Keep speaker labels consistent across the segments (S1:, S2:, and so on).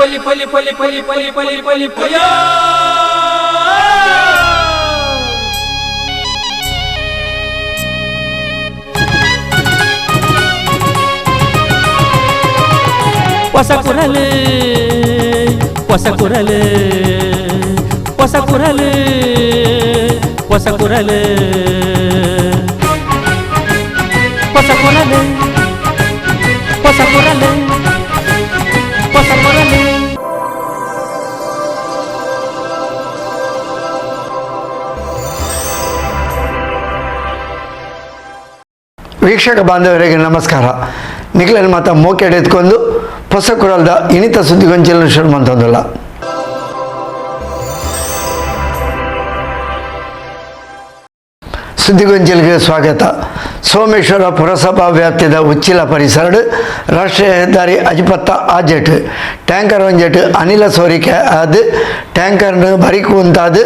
S1: ಪಲಿ ಪಲಿ ಪಲಿ ಪಲಿ ಪಲಿ ಪಲಿ ಪಲಿ ಪಯ. ಹೊಸ ಕುರಲು, ಹೊಸ ಕುರಲು, ಹೊಸ ಕುರಲು, ಹೊಸ ಕುರಲು, ಹೊಸ ಕುರಲು, ಹೊಸ ಕುರಲು, ಹೊಸ ಕುರಲು.
S2: ವೀಕ್ಷಕ ಬಾಂಧವರಿಗೆ ನಮಸ್ಕಾರ. ನಿಖಿಲನ್ ಮಾತ ಮೋಕೆಡ್ ಎತ್ಕೊಂಡು ಹೊಸ ಕುರಲ್ದ ಇನಿತ ಸುದ್ದಿಗೊಂಚಿలను ಶುರು ಮಂತೊಂದುಲ್ಲ. ಸುದ್ದಿಗೊಂಚಿಲಿಗೆ ಸ್ವಾಗತ. ಸೋಮೇಶ್ವರ ಪುರಸಭಾ ವ್ಯಾಪ್ತಿದ ಉಚ್ಚಿಲ ಪರಿಸರಡು ರಾಷ್ಟ್ರೀಯ ಹೆದ್ದಾರಿ ಅಜಿಪತ್ತ ಆಜೆಟ್ ಟ್ಯಾಂಕರ್ ಒಂಜೆಟ್ ಅನಿಲ ಸೋರಿಕೆ ಆದ್ ಟ್ಯಾಂಕರ್ನ ಬರಿಕುಂತಾದ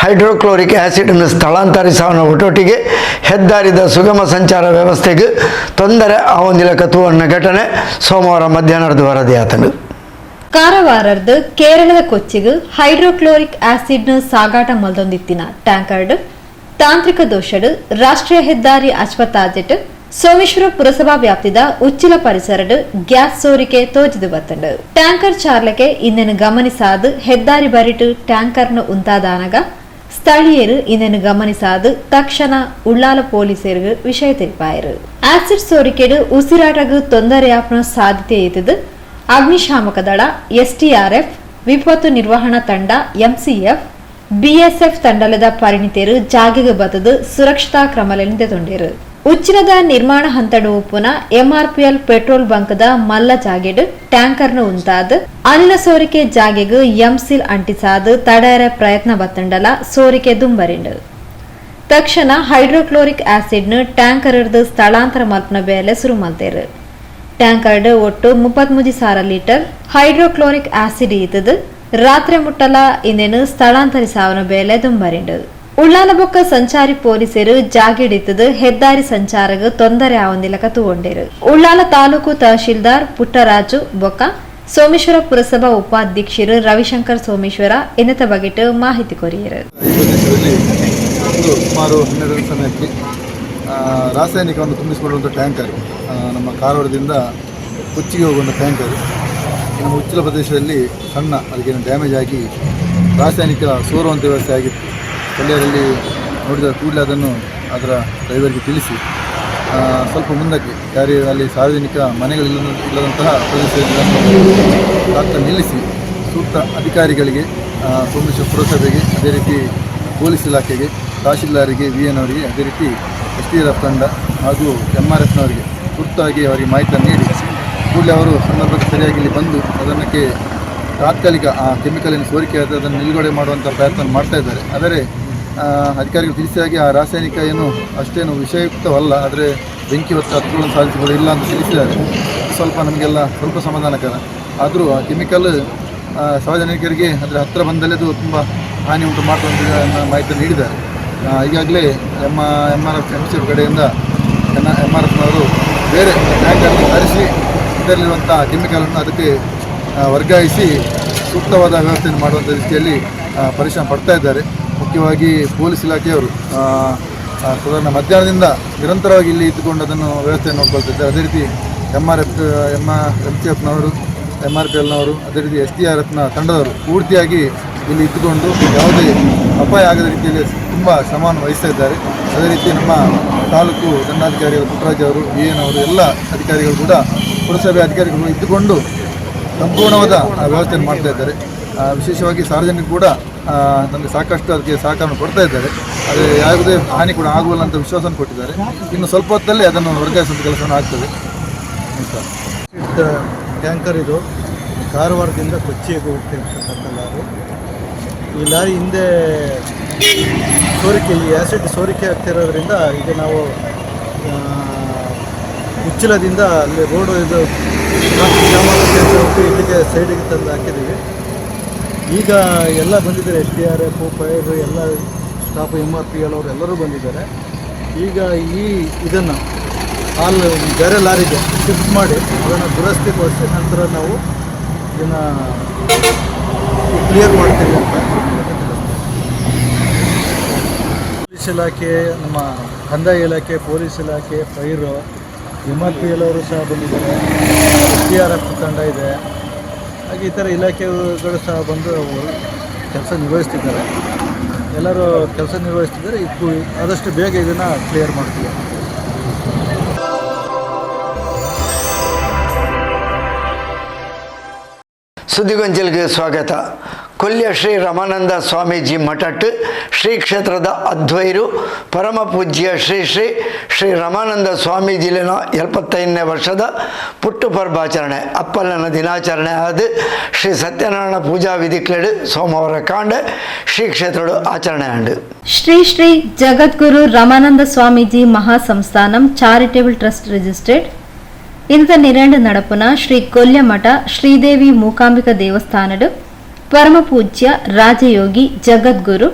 S2: ಹೈಡ್ರೋಕ್ಲೋರಿಕ್ ಆಸಿಡ್ನ ಸ್ಥಳಾಂತರಿಸವನ ಒಟ್ಟೊಟ್ಟಿಗೆ ಹೆದ್ದಾರಿದ ಸುಗಮ ಸಂಚಾರ ವ್ಯವಸ್ಥೆಗೆ ತೊಂದರೆ ಆವೊಂದಿಲಕ ತೂವಣ್ಣ ಘಟನೆ ಸೋಮವಾರ ಮಧ್ಯಾಹ್ನದ ವರದಿಯಾತನು.
S3: ಕಾರವಾರರ್ದು ಕೇರಳದ ಕೊಚ್ಚಿಗೆ ಹೈಡ್ರೋಕ್ಲೋರಿಕ್ ಆಸಿಡ್ನ ಸಾಗಾಟ ಮಲ್ದೊಂದಿತ್ತಿನ ಟ್ಯಾಂಕರ್ಡ್ ತಾಂತ್ರಿಕ ದೋಷಡು ರಾಷ್ಟ್ರೀಯ ಹೆದ್ದಾರಿ ಅಶ್ವತ್ಥಾಜೆಟ್ ಸೋಮೇಶ್ವರ ಪುರಸಭಾ ವ್ಯಾಪ್ತಿದ ಉಚ್ಚಿಲ ಪರಿಸರಡ್ ಗ್ಯಾಸ್ ಸೋರಿಕೆ ತೋಜಿದು ಬತ್ತಂಡು. ಟ್ಯಾಂಕರ್ ಚಾರ್ಲಕೆ ಇಂದೆನು ಗಮನಿಸಾದು ಹೆದ್ದಾರಿ ಬರಿಟು ಟ್ಯಾಂಕರ್ನ ಉಂತಾದಾನಗ ಸ್ಥಳೀಯರು ಇಂದೆನು ಗಮನಿಸಾದು ತಕ್ಷಣ ಉಳ್ಳಾಲ ಪೊಲೀಸರಿಗೆ ವಿಷಯ ತಿಳಿಪಾಯರು. ಆಸಿಡ್ ಸೋರಿಕೆಡು ಉಸಿರಾಟಗು ತೊಂದರೆಯಾಪನ ಸಾಧ್ಯತೆ ಇದ್ದದು ಅಗ್ನಿಶಾಮಕ ದಳ, ಎಸ್ಡಿಆರ್ಎಫ್, ವಿಪತ್ತು ನಿರ್ವಹಣಾ ತಂಡ, ಎಂಸಿಎಫ್, ಬಿಎಸ್ಎಫ್ ತಂಡಲದ ಪರಿಣಿತರು ಜಾಗೆಗೆ ಬತ್ತದು ಸುರಕ್ಷತಾ ಕ್ರಮಲೆನ್ ತೊಂಡಿರು. ಉಚ್ಚಿಲದ ನಿರ್ಮಾಣ ಹಂತಡು ಉಪ್ಪುನ ಎಂಆರ್ಪಿಎಲ್ ಪೆಟ್ರೋಲ್ ಬಂಕ್ದ ಮಲ್ಲ ಜಾಗೆಡ್ ಟ್ಯಾಂಕರ್ನು ಉಂತಾದ್ ಅನಿಲ ಸೋರಿಕೆ ಜಾಗೆಗ್ ಎಂಸಿಲ್ ಅಂಟಿಸಾದ್ ತಡೆಯರ ಪ್ರಯತ್ನ ಬತ್ತಂಡಲ ಸೋರಿಕೆ ದುಂಬರಿಂಡು. ತಕ್ಷಣ ಹೈಡ್ರೋಕ್ಲೋರಿಕ್ ಆಸಿಡ್ನು ಟ್ಯಾಂಕರ್ ಸ್ಥಳಾಂತರ ಮಲ್ಪನ ಬೇಲೆ ಶುರು ಮಲ್ತೇರು. ಟ್ಯಾಂಕರ್ಡ್ ಒಟ್ಟು 33,000 ಲೀಟರ್ ಹೈಡ್ರೋಕ್ಲೋರಿಕ್ ಆಸಿಡ್ ಇತ್ತದು. ರಾತ್ರಿ ಮುಟ್ಟಲ ಇಂದೇನು ಸ್ಥಳಾಂತರಿಸಾವನ ಬೇಲೆ ದುಂಬರಿಂಡು. ಉಳ್ಳಾಲಬೊಕ್ಕ ಸಂಚಾರಿ ಪೊಲೀಸರು ಜಾಗೆಡಿತ್ತದು ಹೆದ್ದಾರಿ ಸಂಚಾರಗ್ ತೊಂದರೆ ಆವಂದಿಲಕ ತೂವೊಂಡೇರು. ಉಳ್ಳಾಲ ತಾಲೂಕು ತಹಶೀಲ್ದಾರ್ ಪುಟ್ಟರಾಜು ಬೊಕ್ಕ ಸೋಮೇಶ್ವರ ಪುರಸಭಾ ಉಪಾಧ್ಯಕ್ಷರು ರವಿಶಂಕರ್ ಸೋಮೇಶ್ವರ ಎನ್ನತ ಬಗೆಟ್ ಮಾಹಿತಿ ಕೊರಿಯರು.
S4: ಈ ಪ್ರದೇಶದಲ್ಲಿ ಒಂದು ಸುಮಾರು 12 ಸಮಯಕ್ಕೆ ರಾಸಾಯನಿಕವನ್ನು ತುಂಬಿಸಿಕೊಳ್ಳುವಂಥ ಟ್ಯಾಂಕರ್, ನಮ್ಮ ಕಾರವಾರದಿಂದ ಕೊಚ್ಚಿಗೆ ಹೋಗುವಂಥ ಟ್ಯಾಂಕರ್ ನಮ್ಮ ಉಚ್ಚಿಲ ಪ್ರದೇಶದಲ್ಲಿ ಸಣ್ಣ ಅದಕ್ಕೇನು ಡ್ಯಾಮೇಜ್ ಆಗಿ ರಾಸಾಯನಿಕ ಸೋರುವಂಥ ವ್ಯವಸ್ಥೆ ಆಗಿತ್ತು. ಸ್ಥಳೀಯರಲ್ಲಿ ನೋಡಿದ ಕೂಡಲೇ ಅದನ್ನು ಅದರ ಡ್ರೈವರ್ಗೆ ತಿಳಿಸಿ, ಸ್ವಲ್ಪ ಮುಂದಕ್ಕೆ ಯಾರೇ ಅಲ್ಲಿ ಸಾರ್ವಜನಿಕ ಮನೆಗಳಿಲ್ಲ ಇಲ್ಲದಂತಹ ಪ್ರದೇಶದಲ್ಲಿ ಟ್ರಾಕ್ಟರ್ ನಿಲ್ಲಿಸಿ ಸೂಕ್ತ ಅಧಿಕಾರಿಗಳಿಗೆ, ಸೋಮೇಶ್ವರ ಪುರಸಭೆಗೆ, ಅದೇ ರೀತಿ ಪೊಲೀಸ್ ಇಲಾಖೆಗೆ, ತಹಶೀಲ್ದಾರಿಗೆ, ವಿ ಎನ್ ಅವರಿಗೆ, ಅದೇ ರೀತಿ ಎಸ್ ಡಿ ಆರ್ ಎಫ್ ತಂಡ ಹಾಗೂ ಎಮ್ ಆರ್ ಎಫ್ನವರಿಗೆ ತುರ್ತಾಗಿ ಅವರಿಗೆ ಮಾಹಿತಿಯನ್ನು ನೀಡಿ, ಕೂಡಲೇ ಅವರು ಸಂದರ್ಭಕ್ಕೆ ಸರಿಯಾಗಿ ಇಲ್ಲಿ ಬಂದು ಅದನ್ನಕ್ಕೆ ತಾತ್ಕಾಲಿಕ ಆ ಕೆಮಿಕಲಿನ ಸೋರಿಕೆ ಆದರೆ ಅದನ್ನು ನಿಲುಗಡೆ ಮಾಡುವಂಥ ಪ್ರಯತ್ನ ಮಾಡ್ತಾ ಇದ್ದಾರೆ. ಆದರೆ ಅಧಿಕಾರಿಗಳು ತಿಳಿಸಿದ ಹಾಗೆ ಆ ರಾಸಾಯನಿಕ ಏನು ಅಷ್ಟೇನು ವಿಷಯುಕ್ತವಲ್ಲ, ಆದರೆ ಬೆಂಕಿ ಹೊತ್ತು ಹತ್ಕೊಳ್ಳಲು ಸಾಧಿಸಿಗಳು ಇಲ್ಲ ಅಂತ ತಿಳಿಸಿದ್ದಾರೆ. ಸ್ವಲ್ಪ ನಮಗೆಲ್ಲ ಸ್ವಲ್ಪ ಸಮಾಧಾನಕರ. ಆದರೂ ಆ ಕೆಮಿಕಲ್ ಸಾರ್ವಜನಿಕರಿಗೆ ಅದರ ಹತ್ತಿರ ಬಂದಲ್ಲಿ ಅದು ತುಂಬ ಹಾನಿ ಉಂಟು ಮಾಡ್ತದೆ ಅನ್ನೋ ಮಾಹಿತಿ ನೀಡಿದ್ದಾರೆ. ಈಗಾಗಲೇ M M R F, M C F ಕಡೆಯಿಂದ ಎನ್ ಎಮ್ ಆರ್ ಎಫ್ನವರು ಬೇರೆ ಟ್ಯಾಂಕನ್ನು ತರಿಸಿ ಇದರಲ್ಲಿರುವಂಥ ಕೆಮಿಕಲನ್ನು ಅದಕ್ಕೆ ವರ್ಗಾಯಿಸಿ ಸೂಕ್ತವಾದ ವ್ಯವಸ್ಥೆಯನ್ನು ಮಾಡುವಂಥ ದೃಷ್ಟಿಯಲ್ಲಿ ಪರಿಶ್ರಮ ಪಡ್ತಾ ಇದ್ದಾರೆ. ಮುಖ್ಯವಾಗಿ ಪೊಲೀಸ್ ಇಲಾಖೆಯವರು ಸಾಧಾರಣ ಮಧ್ಯಾಹ್ನದಿಂದ ನಿರಂತರವಾಗಿ ಇಲ್ಲಿ ಇದ್ದುಕೊಂಡು ಅದನ್ನು ವ್ಯವಸ್ಥೆಯನ್ನು ನೋಡ್ಕೊಳ್ತಿದ್ದಾರೆ. ಅದೇ ರೀತಿ M R F, M M C ಎಫ್ನವರು, ಎಮ್ ಆರ್ ಪಿ ಎಲ್ನವರು, ಅದೇ ರೀತಿ ಎಸ್ ಡಿ ಆರ್ ಎಫ್ನ ತಂಡದವರು ಪೂರ್ತಿಯಾಗಿ ಇಲ್ಲಿ ಇದ್ದುಕೊಂಡು ಯಾವುದೇ ಅಪಾಯ ಆಗದ ರೀತಿಯಲ್ಲಿ ತುಂಬ ಶ್ರಮವನ್ನು ವಹಿಸ್ತಾ ಇದ್ದಾರೆ. ಅದೇ ರೀತಿ ನಮ್ಮ ತಾಲೂಕು ದಂಡಾಧಿಕಾರಿಗಳು ಪುಟ್ಟರಾಜ್ ಅವರು, ವಿ ಎನ್ ಅವರು, ಎಲ್ಲ ಅಧಿಕಾರಿಗಳು ಕೂಡ, ಪುರಸಭೆ ಅಧಿಕಾರಿಗಳು ಇದ್ದುಕೊಂಡು ಸಂಪೂರ್ಣವಾದ ವ್ಯವಸ್ಥೆಯನ್ನು ಮಾಡ್ತಾ ಇದ್ದಾರೆ. ವಿಶೇಷವಾಗಿ ಸಾರ್ವಜನಿಕರು ಕೂಡ ನಮಗೆ ಸಾಕಷ್ಟು ಅದಕ್ಕೆ ಸಹಕಾರವನ್ನು ಕೊಡ್ತಾ ಇದ್ದಾರೆ. ಆದರೆ ಯಾವುದೇ ಹಾನಿ ಕೂಡ ಆಗುವಲ್ಲ ಅಂತ ವಿಶ್ವಾಸವನ್ನು ಕೊಟ್ಟಿದ್ದಾರೆ. ಇನ್ನು ಸ್ವಲ್ಪ ಹೊತ್ತಲ್ಲೇ ಅದನ್ನು ವರ್ಗಾಯಿಸುವಂಥ ಕೆಲಸವನ್ನು ಆಗ್ತದೆ. ನಮಸ್ಕಾರ.
S5: ಟ್ಯಾಂಕರ್ ಇದು ಕಾರವಾರದಿಂದ ಕೊಚ್ಚಿಗೆ ಹೋಗ್ತಿರ್ತಕ್ಕಂಥ ಲಾರಿ. ಈ ಲಾರಿ ಹಿಂದೆ ಸೋರಿಕೆ, ಈ ಆ್ಯಸಿಡ್ ಸೋರಿಕೆ ಆಗ್ತಿರೋದ್ರಿಂದ ಈಗ ನಾವು ಉಚ್ಚಿಲದಿಂದ ಅಲ್ಲಿ ರೋಡು ಇದು ಟ್ರಾಫಿಕ್ ಜಾಮ್ ಆಗುತ್ತೆ ಅಂತ ಹೇಳ್ಬಿಟ್ಟು ಇಲ್ಲಿಗೆ ಸೈಡಿಗೆ ತಂದು ಹಾಕಿದ್ದೀವಿ. ಈಗ ಎಲ್ಲ ಬಂದಿದ್ದಾರೆ, S D R F, fire ಎಲ್ಲ staff, M R P L ಅವರು ಎಲ್ಲರೂ ಬಂದಿದ್ದಾರೆ. ಈಗ ಈ ಇದನ್ನು ಹಾಲ್ ಬೇರೆ ಲಾರಿಗೆ ಶಿಫ್ಟ್ ಮಾಡಿ ಅದನ್ನು ದುರಸ್ತಿಗೊಳಿಸಿ ನಂತರ ನಾವು ಇದನ್ನು ಕ್ಲಿಯರ್ ಮಾಡ್ತೀವಿ ಅಂತ ತಿಳಿಸ್ತೀವಿ. ಪೊಲೀಸ್ ಇಲಾಖೆ, ನಮ್ಮ ಕಂದಾಯ ಇಲಾಖೆ, ಪೊಲೀಸ್ ಇಲಾಖೆ, fire, MRPL ಅವರು ಸಹ ಬಂದಿದ್ದಾರೆ. SDRF ತಂಡ ಇದೆ. ಹಾಗೆ ಇತರ ಇಲಾಖೆಗಳು ಸಹ ಬಂದು ಕೆಲಸ ನಿರ್ವಹಿಸ್ತಿದ್ದಾರೆ. ಎಲ್ಲರೂ ಕೆಲಸ ನಿರ್ವಹಿಸ್ತಿದ್ದಾರೆ. ಇದು ಆದಷ್ಟು ಬೇಗ ಇದನ್ನು ಕ್ಲಿಯರ್ ಮಾಡ್ತೀವಿ.
S2: ಸುದ್ದಿಗೊಂಚಲಿಗೆ ಸ್ವಾಗತ. ಕೊಲ್ಯ ಶ್ರೀ ರಮಾನಂದ ಸ್ವಾಮೀಜಿ ಮಠಟ್ ಶ್ರೀ ಕ್ಷೇತ್ರದ ಅದ್ವೈರು ಪರಮ ಪೂಜ್ಯ ಶ್ರೀ ಶ್ರೀ ಶ್ರೀ ರಮಾನಂದ ಸ್ವಾಮೀಜಿಲಿನ 75ನೇ ವರ್ಷದ ಪುಟ್ಟು ಪರ್ವಾಚರಣೆ ಅಪ್ಪಲ್ಲನ ದಿನಾಚರಣೆ ಆದ ಶ್ರೀ ಸತ್ಯನಾರಾಯಣ ಪೂಜಾ ವಿಧಿಕ್ಲೆಡು ಸೋಮವಾರ ಕಾಂಡ ಶ್ರೀ ಕ್ಷೇತ್ರಡು ಆಚರಣೆ ಆಂಡು.
S3: ಶ್ರೀ ಶ್ರೀ ಜಗದ್ಗುರು Ramananda Swamiji ಮಹಾಸಂಸ್ಥಾನಂ charitable trust registered ಇಂದ ನಿರಂಡು ನಡಪುನ ಶ್ರೀ ಕೊಲ್ಯಮಠ ಶ್ರೀದೇವಿ ಮೂಕಾಂಬಿಕ ದೇವಸ್ಥಾನಡು ಪರಮಪೂಜ್ಯ ರಾಜಯೋಗಿ ಜಗದ್ಗುರು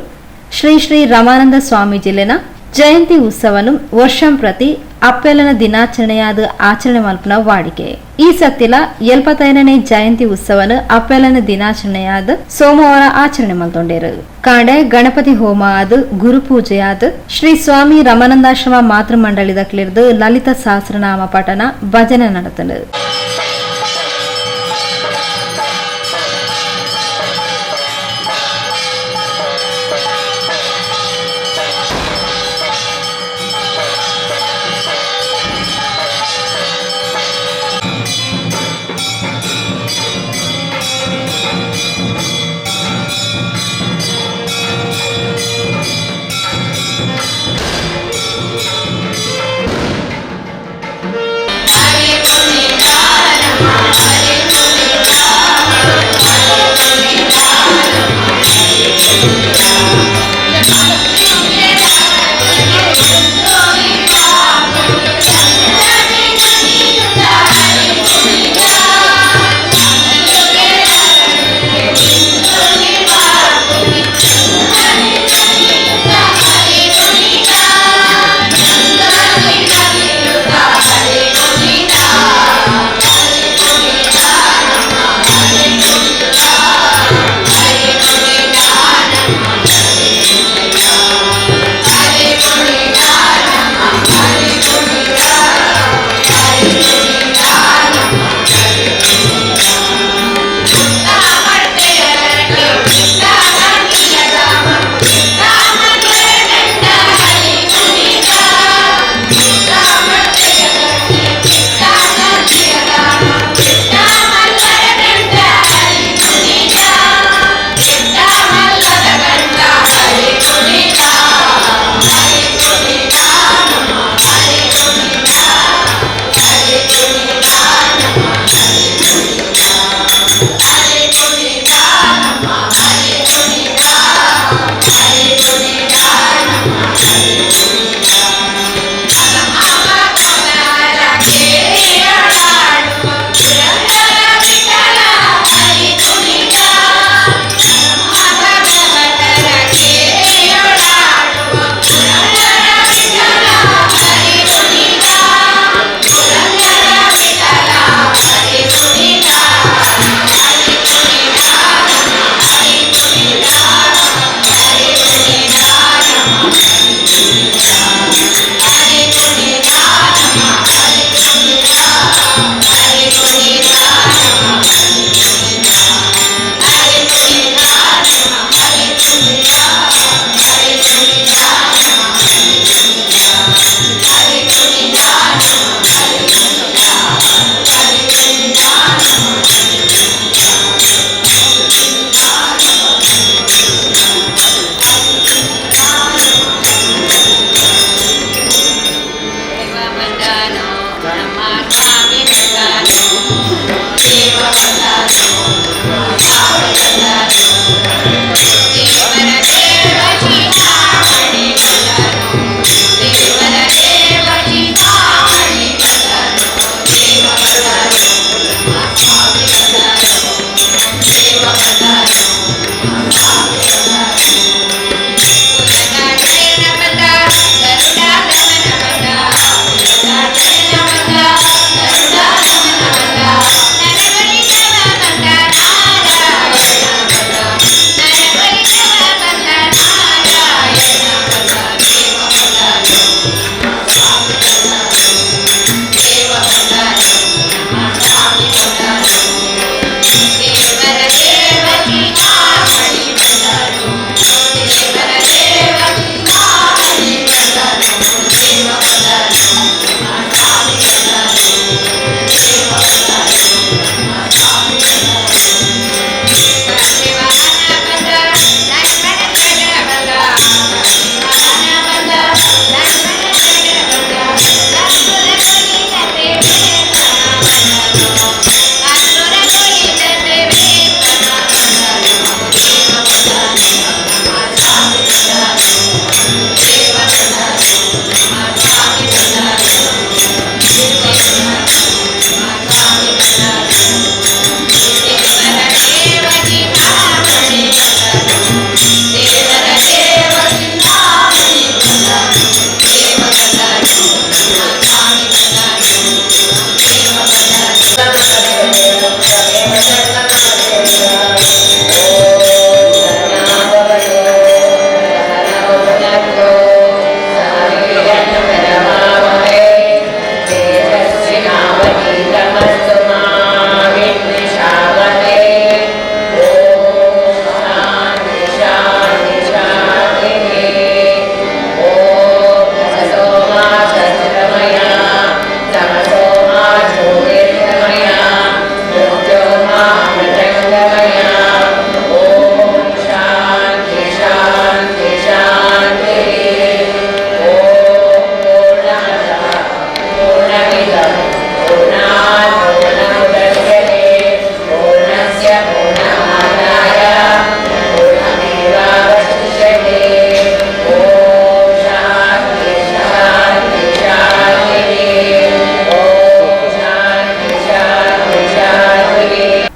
S3: ಶ್ರೀ ಶ್ರೀ ರಮಾನಂದ ಸ್ವಾಮೀಜಿಲೆನ ಜಯಂತಿ ಉತ್ಸವನು ವರ್ಷಂ ಪ್ರತಿ ಅಪ್ಪೆಲನ ದಿನಾಚರಣೆಯಾದ ಆಚರಣೆ ಮಲ್ಪನ ವಾಡಿಕೆ. ಈ ಸತ್ತಿಲ 75ನೇ ಜಯಂತಿ ಉತ್ಸವನು ಅಪ್ಪೆಲನ ದಿನಾಚರಣೆಯಾದ ಸೋಮವಾರ ಆಚರಣೆ ಮಲ್ತೊಂಡೇರು. ಕಾಂಡೆ ಗಣಪತಿ ಹೋಮ ಆದ, ಗುರುಪೂಜೆಯಾದ, ಶ್ರೀ ಸ್ವಾಮಿ ರಮಾನಂದಾಶ್ರಮ ಮಾತೃಮಂಡಳಿದ ಕ್ಲಿರ್ದು ಲಲಿತ ಸಹಸ್ರನಾಮ ಪಠಣ, ಭಜನೆ நடத்தಲು.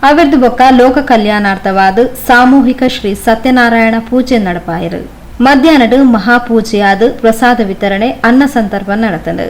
S3: ಅವೆರ್ದು ಬೊಕ್ಕ ಲೋಕ ಕಲ್ಯಾಣಾರ್ಥವಾದ ಸಾಮೂಹಿಕ ಶ್ರೀ ಸತ್ಯನಾರಾಯಣ ಪೂಜೆ ನಡಪಾಯರು. ಮಧ್ಯಾಹ್ನಡು ಮಹಾಪೂಜೆಯಾದ ಪ್ರಸಾದ ವಿತರಣೆ ಅನ್ನ ಸಂತರ್ಪಣೆ ನಡೆತಂಡು.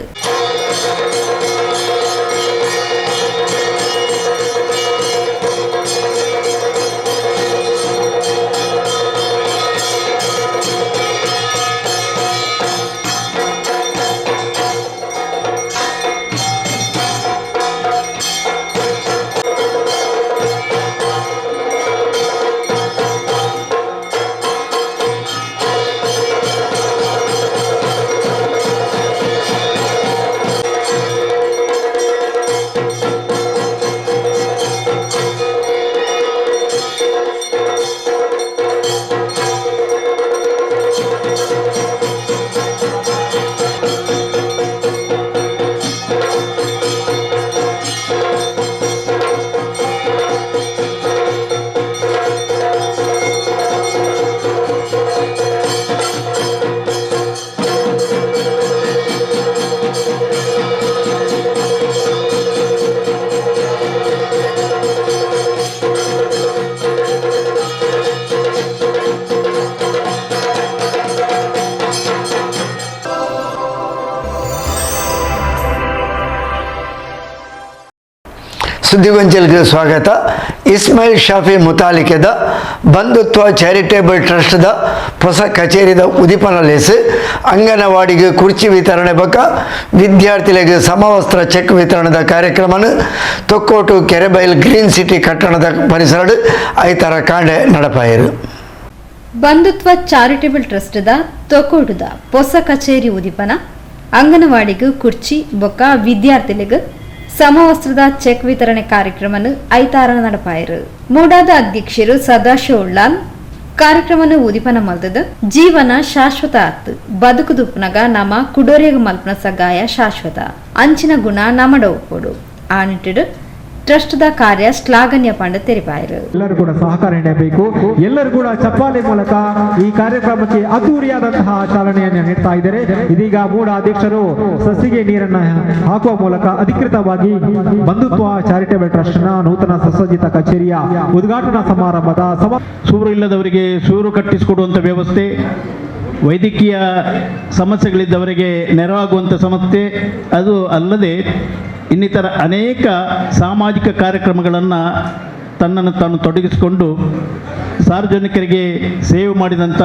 S2: ಸುದ್ದಿಗೊಂಚಲಿಗೆ ಸ್ವಾಗತ. ಇಸ್ಮಾಯಿಲ್ ಶಾಫಿ ಮುತಾಲಿಕೆದ ಬಂಧುತ್ವ ಚಾರಿಟೇಬಲ್ ಟ್ರಸ್ಟ್ದ ಹೊಸ ಕಚೇರಿದ ಉದಿಪನ ಲೇಸು ಅಂಗನವಾಡಿಗೆ ಕುರ್ಚಿ ವಿತರಣೆ ಬಕ್ಕ ವಿದ್ಯಾರ್ಥಿಗಳಿಗೆ ಸಮವಸ್ತ್ರ ಚೆಕ್ ವಿತರಣದ ಕಾರ್ಯಕ್ರಮನ ತೊಕ್ಕೋಟು ಕೆರೆಬೈಲ್ ಗ್ರೀನ್ ಸಿಟಿ ಕಟ್ಟಣದ ಪರಿಸರಡು ಐತರ ಕಾಂಡೆ ನಡಪಾಯರು.
S3: ಬಂಧುತ್ವ ಚಾರಿಟೇಬಲ್ ಟ್ರಸ್ಟ್ದ ತೊಕ್ಕೋಟುದ ಹೊಸ ಕಚೇರಿ ಉದಿಪನ ಅಂಗನವಾಡಿಗೆ ಕುರ್ಚಿ ಬೊಕ್ಕ ವಿದ್ಯಾರ್ಥಿಗಳಿಗೆ ಸಮವಸ್ತ್ರದ ಚೆಕ್ ವಿತರಣೆ ಕಾರ್ಯಕ್ರಮನು ಐತಾರ ನಡಪಾಯರು. ಮೂಡಾದ ಅಧ್ಯಕ್ಷರು ಸದಾಶಿವ ಉಳ್ಳಾಲ್ ಕಾರ್ಯಕ್ರಮನು ಉದಿಪನ ಮಲ್ದದ ಜೀವನ ಶಾಶ್ವತ ಆತ್ ಬದುಕುದುಪ್ನಗ ನಮ ಕುಡೋರಿಯಗ ಮಲ್ಪನ ಸಗಾಯ ಶಾಶ್ವತ ಅಂಚಿನ ಗುಣ ನಮಡ ಒಪ್ಪೋಡು ಆ ನಿಟ್ಟಿಡು ಟ್ರಸ್ಟ್ದ ಕಾರ್ಯ ಶ್ಲಾಘನೀಯ ಪಂಡ ತೆರಿಪಾಯರು.
S6: ಎಲ್ಲರೂ ಕೂಡ ಸಹಕಾರ ನೀಡಬೇಕು. ಎಲ್ಲರೂ ಕೂಡ ಚಪ್ಪಾಳೆ ಮೂಲಕ ಈ ಕಾರ್ಯಕ್ರಮಕ್ಕೆ ಅದ್ದೂರಿಯಾದಂತಹ ಚಾಲನೆಯನ್ನು ನೀಡ್ತಾ ಇದ್ದಾರೆ. ಇದೀಗ ಮೂಡ ಅಧ್ಯಕ್ಷರು ಸಸಿಗೆ ನೀರನ್ನು ಹಾಕುವ ಮೂಲಕ ಅಧಿಕೃತವಾಗಿ ಬಂಧುತ್ವ ಚಾರಿಟೇಬಲ್ ಟ್ರಸ್ಟ್ ನ ನೂತನ ಸುಸಜ್ಜಿತ ಕಚೇರಿಯ ಉದ್ಘಾಟನಾ ಸಮಾರಂಭದ
S7: ಸೂರು ಇಲ್ಲದವರಿಗೆ ಸೂರು ಕಟ್ಟಿಸಿಕೊಡುವಂಥ ವ್ಯವಸ್ಥೆ, ವೈದ್ಯಕೀಯ ಸಮಸ್ಯೆಗಳಿದ್ದವರಿಗೆ ನೆರವಾಗುವಂಥ ಸಮಸ್ಯೆ, ಅದು ಅಲ್ಲದೆ ಇನ್ನಿತರ ಅನೇಕ ಸಾಮಾಜಿಕ ಕಾರ್ಯಕ್ರಮಗಳನ್ನು ತನ್ನನ್ನು ತಾನು ತೊಡಗಿಸಿಕೊಂಡು ಸಾರ್ವಜನಿಕರಿಗೆ ಸೇವೆ ಮಾಡಿದಂಥ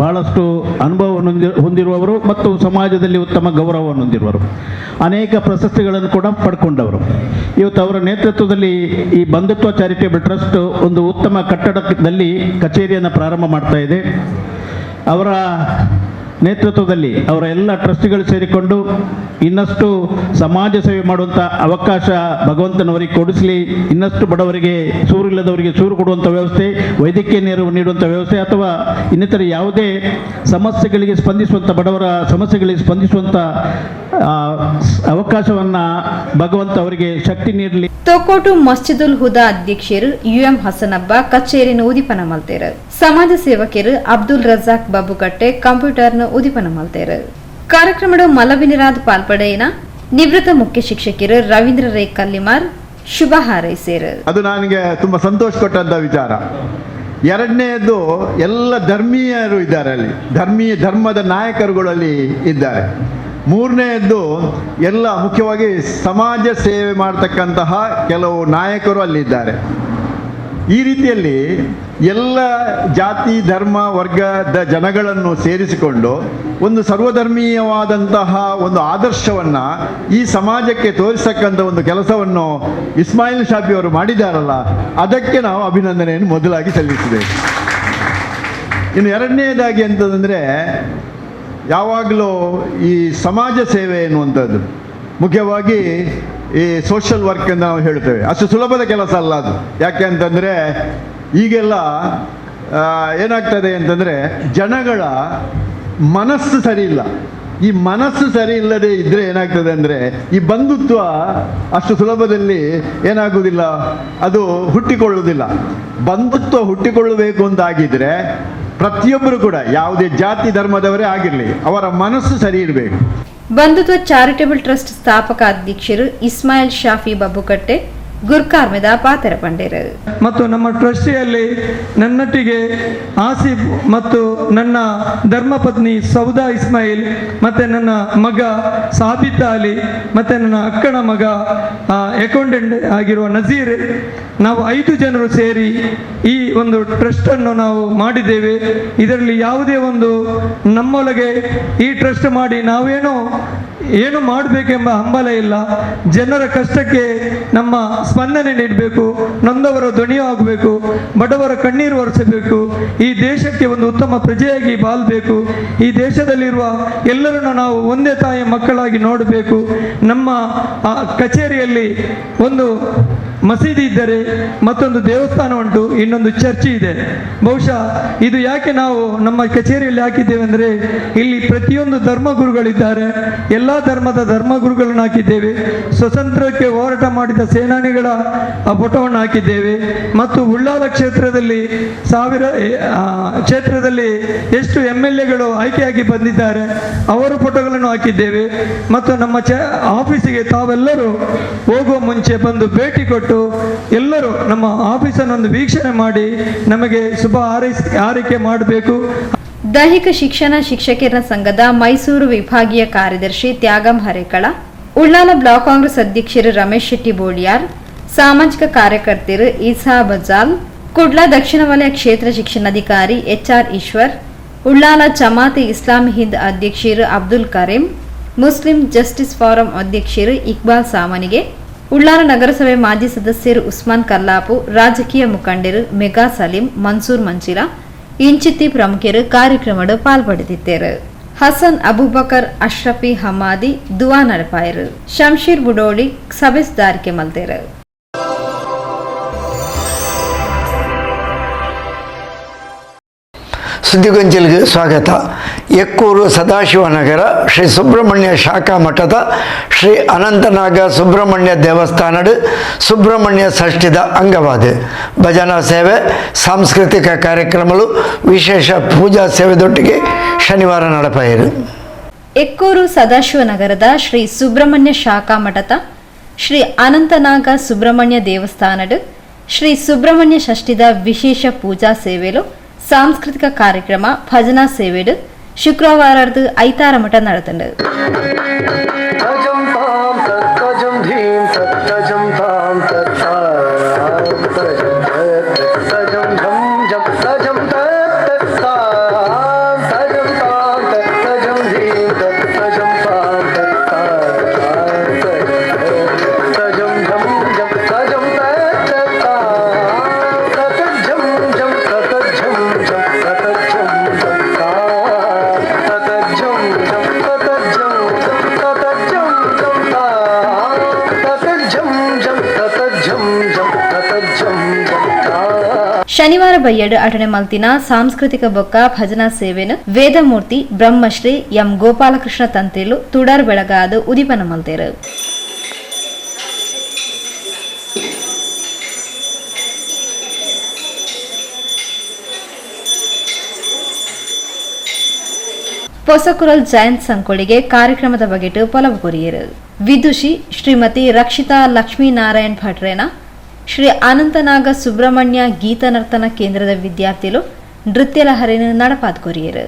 S7: ಬಹಳಷ್ಟು ಅನುಭವವನ್ನು ಹೊಂದಿರುವವರು ಮತ್ತು ಸಮಾಜದಲ್ಲಿ ಉತ್ತಮ ಗೌರವವನ್ನು ಹೊಂದಿರುವರು, ಅನೇಕ ಪ್ರಶಸ್ತಿಗಳನ್ನು ಕೂಡ ಪಡ್ಕೊಂಡವರು. ಇವತ್ತು ಅವರ ನೇತೃತ್ವದಲ್ಲಿ ಈ ಬಂಧುತ್ವ ಚಾರಿಟೇಬಲ್ ಟ್ರಸ್ಟ್ ಒಂದು ಉತ್ತಮ ಕಟ್ಟಡದಲ್ಲಿ ಕಚೇರಿಯನ್ನು ಪ್ರಾರಂಭ ಮಾಡ್ತಾ ಇದೆ. ಅವರ ನೇತೃತ್ವದಲ್ಲಿ ಅವರ ಎಲ್ಲ ಟ್ರಸ್ಟಿಗಳು ಸೇರಿಕೊಂಡು ಇನ್ನಷ್ಟು ಸಮಾಜ ಸೇವೆ ಮಾಡುವಂಥ ಅವಕಾಶ ಭಗವಂತನವರಿಗೆ ಕೊಡಿಸಲಿ. ಇನ್ನಷ್ಟು ಬಡವರಿಗೆ, ಸೂರಿಲ್ಲದವರಿಗೆ ಸೂರು ಕೊಡುವಂಥ ವ್ಯವಸ್ಥೆ, ವೈದ್ಯಕೀಯ ನೆರವು ನೀಡುವಂಥ ವ್ಯವಸ್ಥೆ, ಅಥವಾ ಇನ್ನಿತರ ಯಾವುದೇ ಸಮಸ್ಯೆಗಳಿಗೆ ಸ್ಪಂದಿಸುವಂಥ, ಬಡವರ ಸಮಸ್ಯೆಗಳಿಗೆ ಸ್ಪಂದಿಸುವಂಥ ಅವಕಾಶವನ್ನು ಭಗವಂತ ಅವರಿಗೆ ಶಕ್ತಿ ನೀಡಲಿ.
S3: ತೊಕ್ಕೋಟು ಮಸ್ಜಿದುಲ್ ಹುದಾ ಅಧ್ಯಕ್ಷರು ಯುಎಂ ಹಸನಬ್ಬ ಕಚೇರಿನ ಉದಿಪನ ಮಲ್ತೇರು. ಸಮಾಜ ಸೇವಕರು ಅಬ್ದುಲ್ ರಜಾಕ್ ಬಾಬುಕಟ್ಟೆ ಕಂಪ್ಯೂಟರ್ನ ಉದಿಪನ ಮಲ್ತೇರು. ಕಾರ್ಯಕ್ರಮದ ಮಲವಿನಿರಾದ್ ಪಾಲ್ಪಡೆಯನ ನಿವೃತ್ತ ಮುಖ್ಯ ಶಿಕ್ಷಕರು ರವೀಂದ್ರ ರೇ ಕಲ್ಲಿಮಾರ್ ಶುಭ ಹಾರೈಸೇರು.
S8: ಅದು ನನಗೆ ತುಂಬ ಸಂತೋಷ ಕೊಟ್ಟಂಥ ವಿಚಾರ. ಎರಡನೆಯದು, ಎಲ್ಲ ಧರ್ಮೀಯರು ಇದ್ದಾರೆ ಅಲ್ಲಿ, ಧರ್ಮದ ನಾಯಕರುಗಳಲ್ಲಿ ಇದ್ದಾರೆ. ಮೂರನೆಯದ್ದು, ಎಲ್ಲ ಮುಖ್ಯವಾಗಿ ಸಮಾಜ ಸೇವೆ ಮಾಡ್ತಕ್ಕಂತಹ ಕೆಲವು ನಾಯಕರು ಅಲ್ಲಿದ್ದಾರೆ. ಈ ರೀತಿಯಲ್ಲಿ ಎಲ್ಲ ಜಾತಿ ಧರ್ಮ ವರ್ಗದ ಜನಗಳನ್ನು ಸೇರಿಸಿಕೊಂಡು ಒಂದು ಸರ್ವಧರ್ಮೀಯವಾದಂತಹ ಒಂದು ಆದರ್ಶವನ್ನು ಈ ಸಮಾಜಕ್ಕೆ ತೋರಿಸತಕ್ಕಂಥ ಒಂದು ಕೆಲಸವನ್ನು ಇಸ್ಮಾಯಿಲ್ ಶಾಫಿಯವರು ಮಾಡಿದ್ದಾರಲ್ಲ, ಅದಕ್ಕೆ ನಾವು ಅಭಿನಂದನೆಯನ್ನು ಮೊದಲಾಗಿ ಸಲ್ಲಿಸಬೇಕು. ಇನ್ನು ಎರಡನೆಯದಾಗಿ ಅಂತಂದರೆ, ಯಾವಾಗಲೂ ಈ ಸಮಾಜ ಸೇವೆ ಎನ್ನುವಂಥದ್ದು ಮುಖ್ಯವಾಗಿ ಈ ಸೋಷಿಯಲ್ ವರ್ಕ್ ಅಂತ ನಾವು ಹೇಳ್ತೇವೆ, ಅಷ್ಟು ಸುಲಭದ ಕೆಲಸ ಅಲ್ಲ ಅದು. ಯಾಕೆ ಅಂತಂದರೆ ಈಗೆಲ್ಲ ಏನಾಗ್ತದೆ ಅಂತಂದರೆ ಜನಗಳ ಮನಸ್ಸು ಸರಿ ಇಲ್ಲ. ಈ ಮನಸ್ಸು ಸರಿ ಇಲ್ಲದೆ ಇದ್ದರೆ ಏನಾಗ್ತದೆ ಅಂದರೆ ಈ ಬಂಧುತ್ವ ಅಷ್ಟು ಸುಲಭದಲ್ಲಿ ಏನಾಗುವುದಿಲ್ಲ, ಅದು ಹುಟ್ಟಿಕೊಳ್ಳುವುದಿಲ್ಲ. ಬಂಧುತ್ವ ಹುಟ್ಟಿಕೊಳ್ಳಬೇಕು ಅಂತಾಗಿದ್ದರೆ ಪ್ರತಿಯೊಬ್ಬರು ಕೂಡ ಯಾವುದೇ ಜಾತಿ ಧರ್ಮದವರೇ ಆಗಿರಲಿ ಅವರ ಮನಸ್ಸು ಸರಿ ಇರಬೇಕು.
S3: ಬಂಧುತ್ವ ಚಾರಿಟೇಬಲ್ ಟ್ರಸ್ಟ್ ಸ್ಥಾಪಕ ಅಧ್ಯಕ್ಷರು ಇಸ್ಮಾಯಿಲ್ ಶಾಫಿ ಬಾಬುಕಟ್ಟೆ ಗುರ್ಕಾರ್ಮೆದ ಪಾತೆರ ಪಂಡೇರು.
S9: ಮತ್ತು ನಮ್ಮ ಟ್ರಸ್ಟಿಯಲ್ಲಿ ನನ್ನೊಟ್ಟಿಗೆ ಆಸಿಫ್ ಮತ್ತು ನನ್ನ ಧರ್ಮಪತ್ನಿ ಸೌದಾ ಇಸ್ಮಾಯಿಲ್ ಮತ್ತು ನನ್ನ ಮಗ ಸಾಬಿತ್ ಅಲಿ ಮತ್ತು ನನ್ನ ಅಕ್ಕನ ಮಗ ಅಕೌಂಟೆಂಟ್ ಆಗಿರುವ ನಜೀರ್, ನಾವು 5 ಜನರು ಸೇರಿ ಈ ಒಂದು ಟ್ರಸ್ಟನ್ನು ನಾವು ಮಾಡಿದ್ದೇವೆ. ಇದರಲ್ಲಿ ಯಾವುದೇ ಒಂದು ನಮ್ಮೊಳಗೆ ಈ ಟ್ರಸ್ಟ್ ಮಾಡಿ ನಾವೇನೋ ಏನು ಮಾಡಬೇಕೆಂಬ ಹಂಬಲ ಇಲ್ಲ. ಜನರ ಕಷ್ಟಕ್ಕೆ ನಮ್ಮ ಸ್ಪಂದನೆ ನೀಡಬೇಕು, ನೊಂದವರ ಧ್ವನಿಯೂ ಆಗಬೇಕು, ಬಡವರ ಕಣ್ಣೀರು ಒರೆಸಬೇಕು, ಈ ದೇಶಕ್ಕೆ ಒಂದು ಉತ್ತಮ ಪ್ರಜೆಯಾಗಿ ಬಾಳಬೇಕು, ಈ ದೇಶದಲ್ಲಿರುವ ಎಲ್ಲರನ್ನು ನಾವು ಒಂದೇ ತಾಯಿಯ ಮಕ್ಕಳಾಗಿ ನೋಡಬೇಕು. ನಮ್ಮ ಕಚೇರಿಯಲ್ಲಿ ಒಂದು ಮಸೀದಿ ಇದ್ದರೆ ಮತ್ತೊಂದು ದೇವಸ್ಥಾನ ಉಂಟು, ಇನ್ನೊಂದು ಚರ್ಚ್ ಇದೆ. ಬಹುಶಃ ಇದು ಯಾಕೆ ನಾವು ನಮ್ಮ ಕಚೇರಿಯಲ್ಲಿ ಹಾಕಿದ್ದೇವೆ ಅಂದರೆ, ಇಲ್ಲಿ ಪ್ರತಿಯೊಂದು ಧರ್ಮಗುರುಗಳಿದ್ದಾರೆ, ಎಲ್ಲ ಧರ್ಮದ ಧರ್ಮಗುರುಗಳನ್ನು ಹಾಕಿದ್ದೇವೆ. ಸ್ವತಂತ್ರಕ್ಕೆ ಹೋರಾಟ ಮಾಡಿದ ಸೇನಾನಿಗಳ ಫೋಟೋವನ್ನು ಹಾಕಿದ್ದೇವೆ. ಮತ್ತು ಉಳ್ಳಾಲ ಕ್ಷೇತ್ರದಲ್ಲಿ 1000 ಕ್ಷೇತ್ರದಲ್ಲಿ ಎಷ್ಟು MLAಗಳು ಆಯ್ಕೆಯಾಗಿ ಬಂದಿದ್ದಾರೆ ಅವರ ಫೋಟೋಗಳನ್ನು ಹಾಕಿದ್ದೇವೆ. ಮತ್ತು ನಮ್ಮ ಆಫೀಸಿಗೆ ತಾವೆಲ್ಲರೂ ಹೋಗುವ ಮುಂಚೆ ಬಂದು ಭೇಟಿ ಕೊಟ್ಟು ಎಲ್ಲರೂ ನಮ್ಮ ಆಫೀಸನ್ನು ಒಂದು ವೀಕ್ಷಣೆ ಮಾಡಿ ನಮಗೆ ಶುಭ ಹಾರೈಕೆ ಮಾಡಬೇಕು.
S3: ದೈಹಿಕ ಶಿಕ್ಷಣ ಶಿಕ್ಷಕರ ಸಂಘದ ಮೈಸೂರು ವಿಭಾಗೀಯ ಕಾರ್ಯದರ್ಶಿ ತ್ಯಾಗಂ ಹರೇಕಳ, ಉಳ್ಳಾಲ ಬ್ಲಾಕ್ ಕಾಂಗ್ರೆಸ್ ಅಧ್ಯಕ್ಷರು ರಮೇಶ್ ಶೆಟ್ಟಿ ಬೋಳಿಯಾರ್, ಸಾಮಾಜಿಕ ಕಾರ್ಯಕರ್ತರು ಈಸಾ ಬಜಾಲ್, ಕುಡ್ಲ ದಕ್ಷಿಣ ವಲಯ ಕ್ಷೇತ್ರ ಶಿಕ್ಷಣಾಧಿಕಾರಿ HR Eshwar, Ullal Jamaat-e Islami Hind ಅಧ್ಯಕ್ಷರು ಅಬ್ದುಲ್ ಕರೀಂ, ಮುಸ್ಲಿಂ ಜಸ್ಟಿಸ್ ಫಾರಂ ಅಧ್ಯಕ್ಷರು ಇಕ್ಬಾಲ್ ಸಾಮನಿಗೆ, ಉಳ್ಳಾಲ ನಗರಸಭೆ ಮಾಜಿ ಸದಸ್ಯರು ಉಸ್ಮಾನ್ ಕಲ್ಲಾಪು, ರಾಜಕೀಯ ಮುಖಂಡರು ಮೆಗಾ ಸಲೀಂ, ಮನ್ಸೂರ್ ಮಂಚಿಲ ಇಂಚಿತ್ತಿ ಪ್ರಮುಖರು ಕಾರ್ಯಕ್ರಮಡ್ ಪಾಲ್ಪಡೆದಿದ್ದರು. ಹಸನ್ ಅಬೂಬಕರ್ ಅಶ್ರಫಿ ಹಮಾದಿ ದುವಾ ನಡಪಾಯರು. ಶಂಶೀರ್ ಬುಡೋಳಿ ಸಭೆ ಸುಧಾರಿಕೆ ಮಲ್ತೇರು.
S2: ಸುದ್ದಿಗೊಂಚಿಲ್ಗೆ ಸ್ವಾಗತ. ಎಕ್ಕೂರು ಸದಾಶಿವನಗರ ಶ್ರೀ ಸುಬ್ರಹ್ಮಣ್ಯ ಶಾಖಾ ಮಠದ ಶ್ರೀ ಅನಂತನಾಗ ಸುಬ್ರಹ್ಮಣ್ಯ ದೇವಸ್ಥಾನದ ಸುಬ್ರಹ್ಮಣ್ಯ ಷಷ್ಠಿದ ಅಂಗವಾದ ಭಜನಾ ಸೇವೆ, ಸಾಂಸ್ಕೃತಿಕ ಕಾರ್ಯಕ್ರಮಗಳು, ವಿಶೇಷ ಪೂಜಾ ಸೇವೆದೊಟ್ಟಿಗೆ ಶನಿವಾರ ನಡಪಾಯಿರು.
S3: ಎಕ್ಕೂರು ಸದಾಶಿವನಗರದ ಶ್ರೀ ಸುಬ್ರಹ್ಮಣ್ಯ ಶಾಖಾ ಮಠದ ಶ್ರೀ ಅನಂತನಾಗ ಸುಬ್ರಹ್ಮಣ್ಯ ದೇವಸ್ಥಾನದ ಶ್ರೀ ಸುಬ್ರಹ್ಮಣ್ಯ ಷಷ್ಠಿದ ವಿಶೇಷ ಪೂಜಾ ಸೇವೆಲು, ಸಾಂಸ್ಕೃತಿಕ ಕಾರ್ಯಕ್ರಮ, ಭಜನಾ ಸೇವೆಡು ಶುಕ್ರವಾರದ ಐತಾರ ಮಠ ನಡೆತಂಡು. ಶನಿವಾರ ಬಯ್ಯಡು ಅಟನೆ ಮಲ್ತಿನ ಸಾಂಸ್ಕೃತಿಕ ಬೊಕ್ಕ ಭಜನಾ ಸೇವೆನು ವೇದಮೂರ್ತಿ ಬ್ರಹ್ಮಶ್ರೀ ಎಂ ಗೋಪಾಲಕೃಷ್ಣ ತಂತ್ರಿಲು ತುಡರ್ ಬೆಳಗಾದ ಉದಿಪನ ಮಲ್ತೇರು. ಪೊಸಕುರಲ್ ಜಯಂತ್ ಸಂಕೊಳಿಗೆ ಕಾರ್ಯಕ್ರಮದ ಬಗೆಟು ಪೊಲವು ಕೊರಿಯರು. ವಿದುಷಿ ಶ್ರೀಮತಿ ರಕ್ಷಿತಾ ಲಕ್ಷ್ಮೀನಾರಾಯಣ್ ಭಟ್ರೇನ ಶ್ರೀ ಅನಂತನಾಗ ಸುಬ್ರಹ್ಮಣ್ಯ ಗೀತನರ್ತನ ಕೇಂದ್ರದ ವಿದ್ಯಾರ್ಥಿಗಳು ನೃತ್ಯ ಲಹರಿನ ನಡಪಾದ ಕೊರಿಯರು.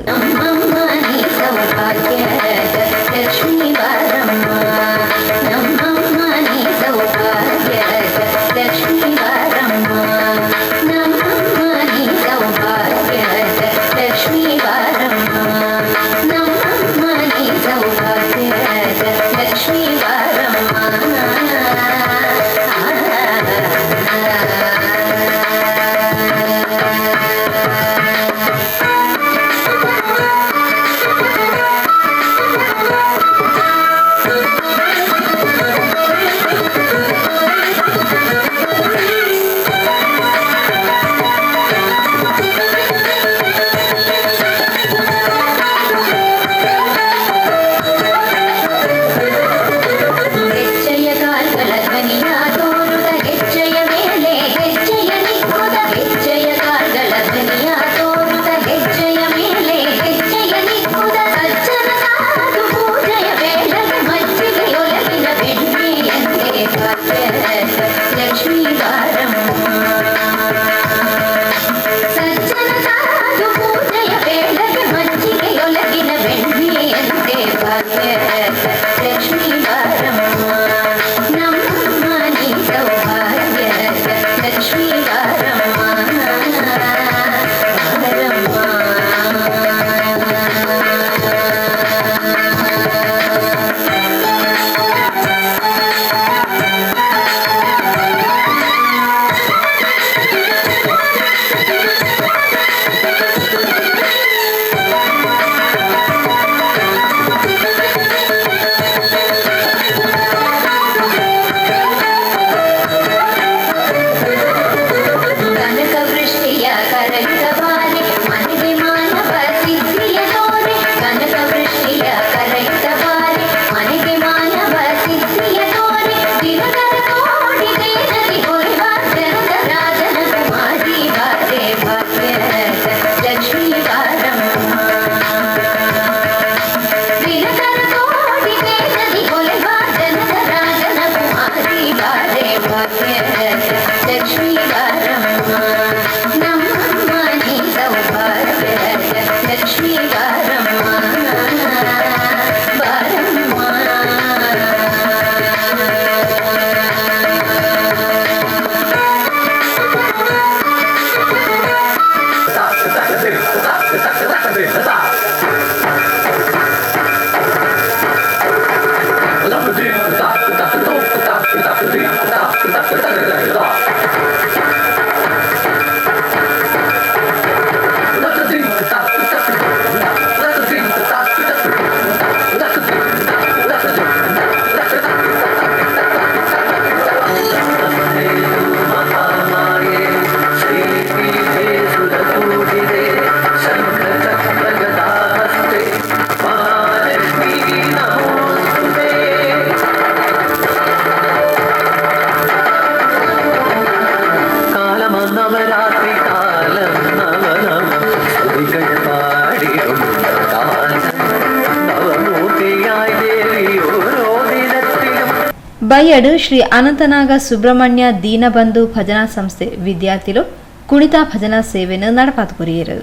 S3: ಬಯ್ಯಡು ಶ್ರೀ ಅನಂತನಾಗ ಸುಬ್ರಹ್ಮಣ್ಯ ದೀನಬಂಧು ಭಜನಾ ಸಂಸ್ಥೆ ವಿದ್ಯಾರ್ಥಿಗಳು ಕುಣಿತಾ ಭಜನಾ ಸೇವೆಯನ್ನು ನಡಪಾತು ಕೊರಿಯರು.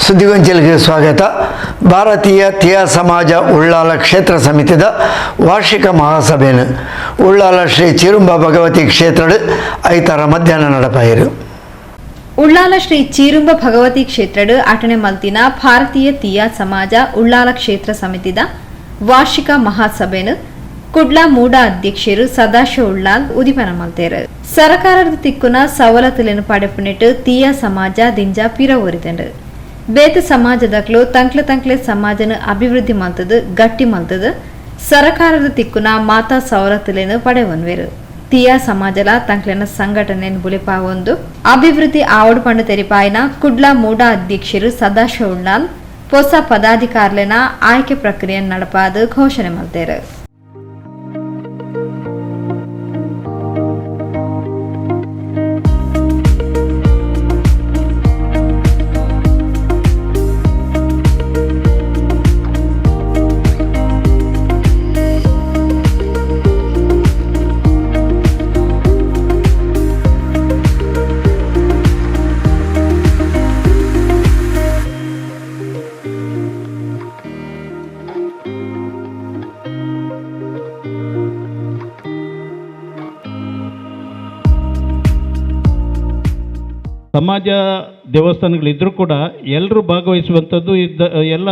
S2: ಸುದ್ದಿಗೊಂಚಲಿಗೆ ಸ್ವಾಗತ. ಭಾರತೀಯ ತಿಯಾ ಸಮಾಜ ಉಳ್ಳಾಲ ಕ್ಷೇತ್ರ ಸಮಿತಿದ ವಾರ್ಷಿಕ ಮಹಾಸಭೆಯನ್ನು ಉಳ್ಳಾಲ ಶ್ರೀ ಚಿರುಂಬ ಭಗವತಿ ಕ್ಷೇತ್ರದ ಐತಾರ ಮಧ್ಯಾಹ್ನ ನಡಪಾಯಿರು.
S3: ಉಳ್ಳಾಲ ಶ್ರೀ ಚೀರುಂಬ ಭಗವತಿ ಕ್ಷೇತ್ರದ ಅಟಣೆ ಮಲ್ತಿನ ಭಾರತೀಯ ತಿಯಾ ಸಮಾಜ ಉಳ್ಳಾಲ ಕ್ಷೇತ್ರ ಸಮಿತಿದ ವಾರ್ಷಿಕ ಮಹಾಸಭೆಯನ್ನು ಕುಡ್ಲ ಮೂಡ ಅಧ್ಯಕ್ಷರು ಸದಾಶಿವ ಉಳ್ಳಾಲ್ ಉದಿಪನ ಮಲ್ತೇರು. ಸರಕಾರದ ತಿಕ್ಕುನ ಸವಲತ್ತುಲೆನು ಪಡೆಪುನೆಟ್ಟು ತಿಯಾ ಸಮಾಜ ದಿಂಜ ಪಿರ ಒರಿದಂಡು. ಬೇತ ಸಮಾಜದಕ್ಲು ತಂಕ್ಲೆ ತಂಕ್ಲೆ ಸಮಾಜನ ಅಭಿವೃದ್ಧಿ ಮಲ್ತದು ಗಟ್ಟಿ ಮಲ್ತದು ಸರಕಾರದ ತಿಕ್ಕುನ ಮಾತಾ ಸವಲತ್ತುಲೆನು ಪಡೆವನ್ವೇರು. ತಿಯಾ ಸಮಾಜಲ ತಂಕ್ಲೆನ ಸಂಘಟನೆ ಬುಲಿಪಾವೊಂದು ಅಭಿವೃದ್ಧಿ ಆವಡು ಪಂಡು ತೆರಿಪಾಯಿನ ಕುಡ್ಲ ಮೂಡ ಅಧ್ಯಕ್ಷರು ಸದಾಶಿವ ಉಳ್ಳಾಲ್ ಹೊಸ ಪದಾಧಿಕಾರಿಲೆನ ಆಯ್ಕೆ ಪ್ರಕ್ರಿಯೆ ನಡಪಾದ ಘೋಷಣೆ ಮಲ್ತೇರು.
S7: ಸಮಾಜ ದೇವಸ್ಥಾನಗಳಿದ್ದರೂ ಕೂಡ ಎಲ್ಲರೂ ಭಾಗವಹಿಸುವಂಥದ್ದು ಇದ್ದ ಎಲ್ಲ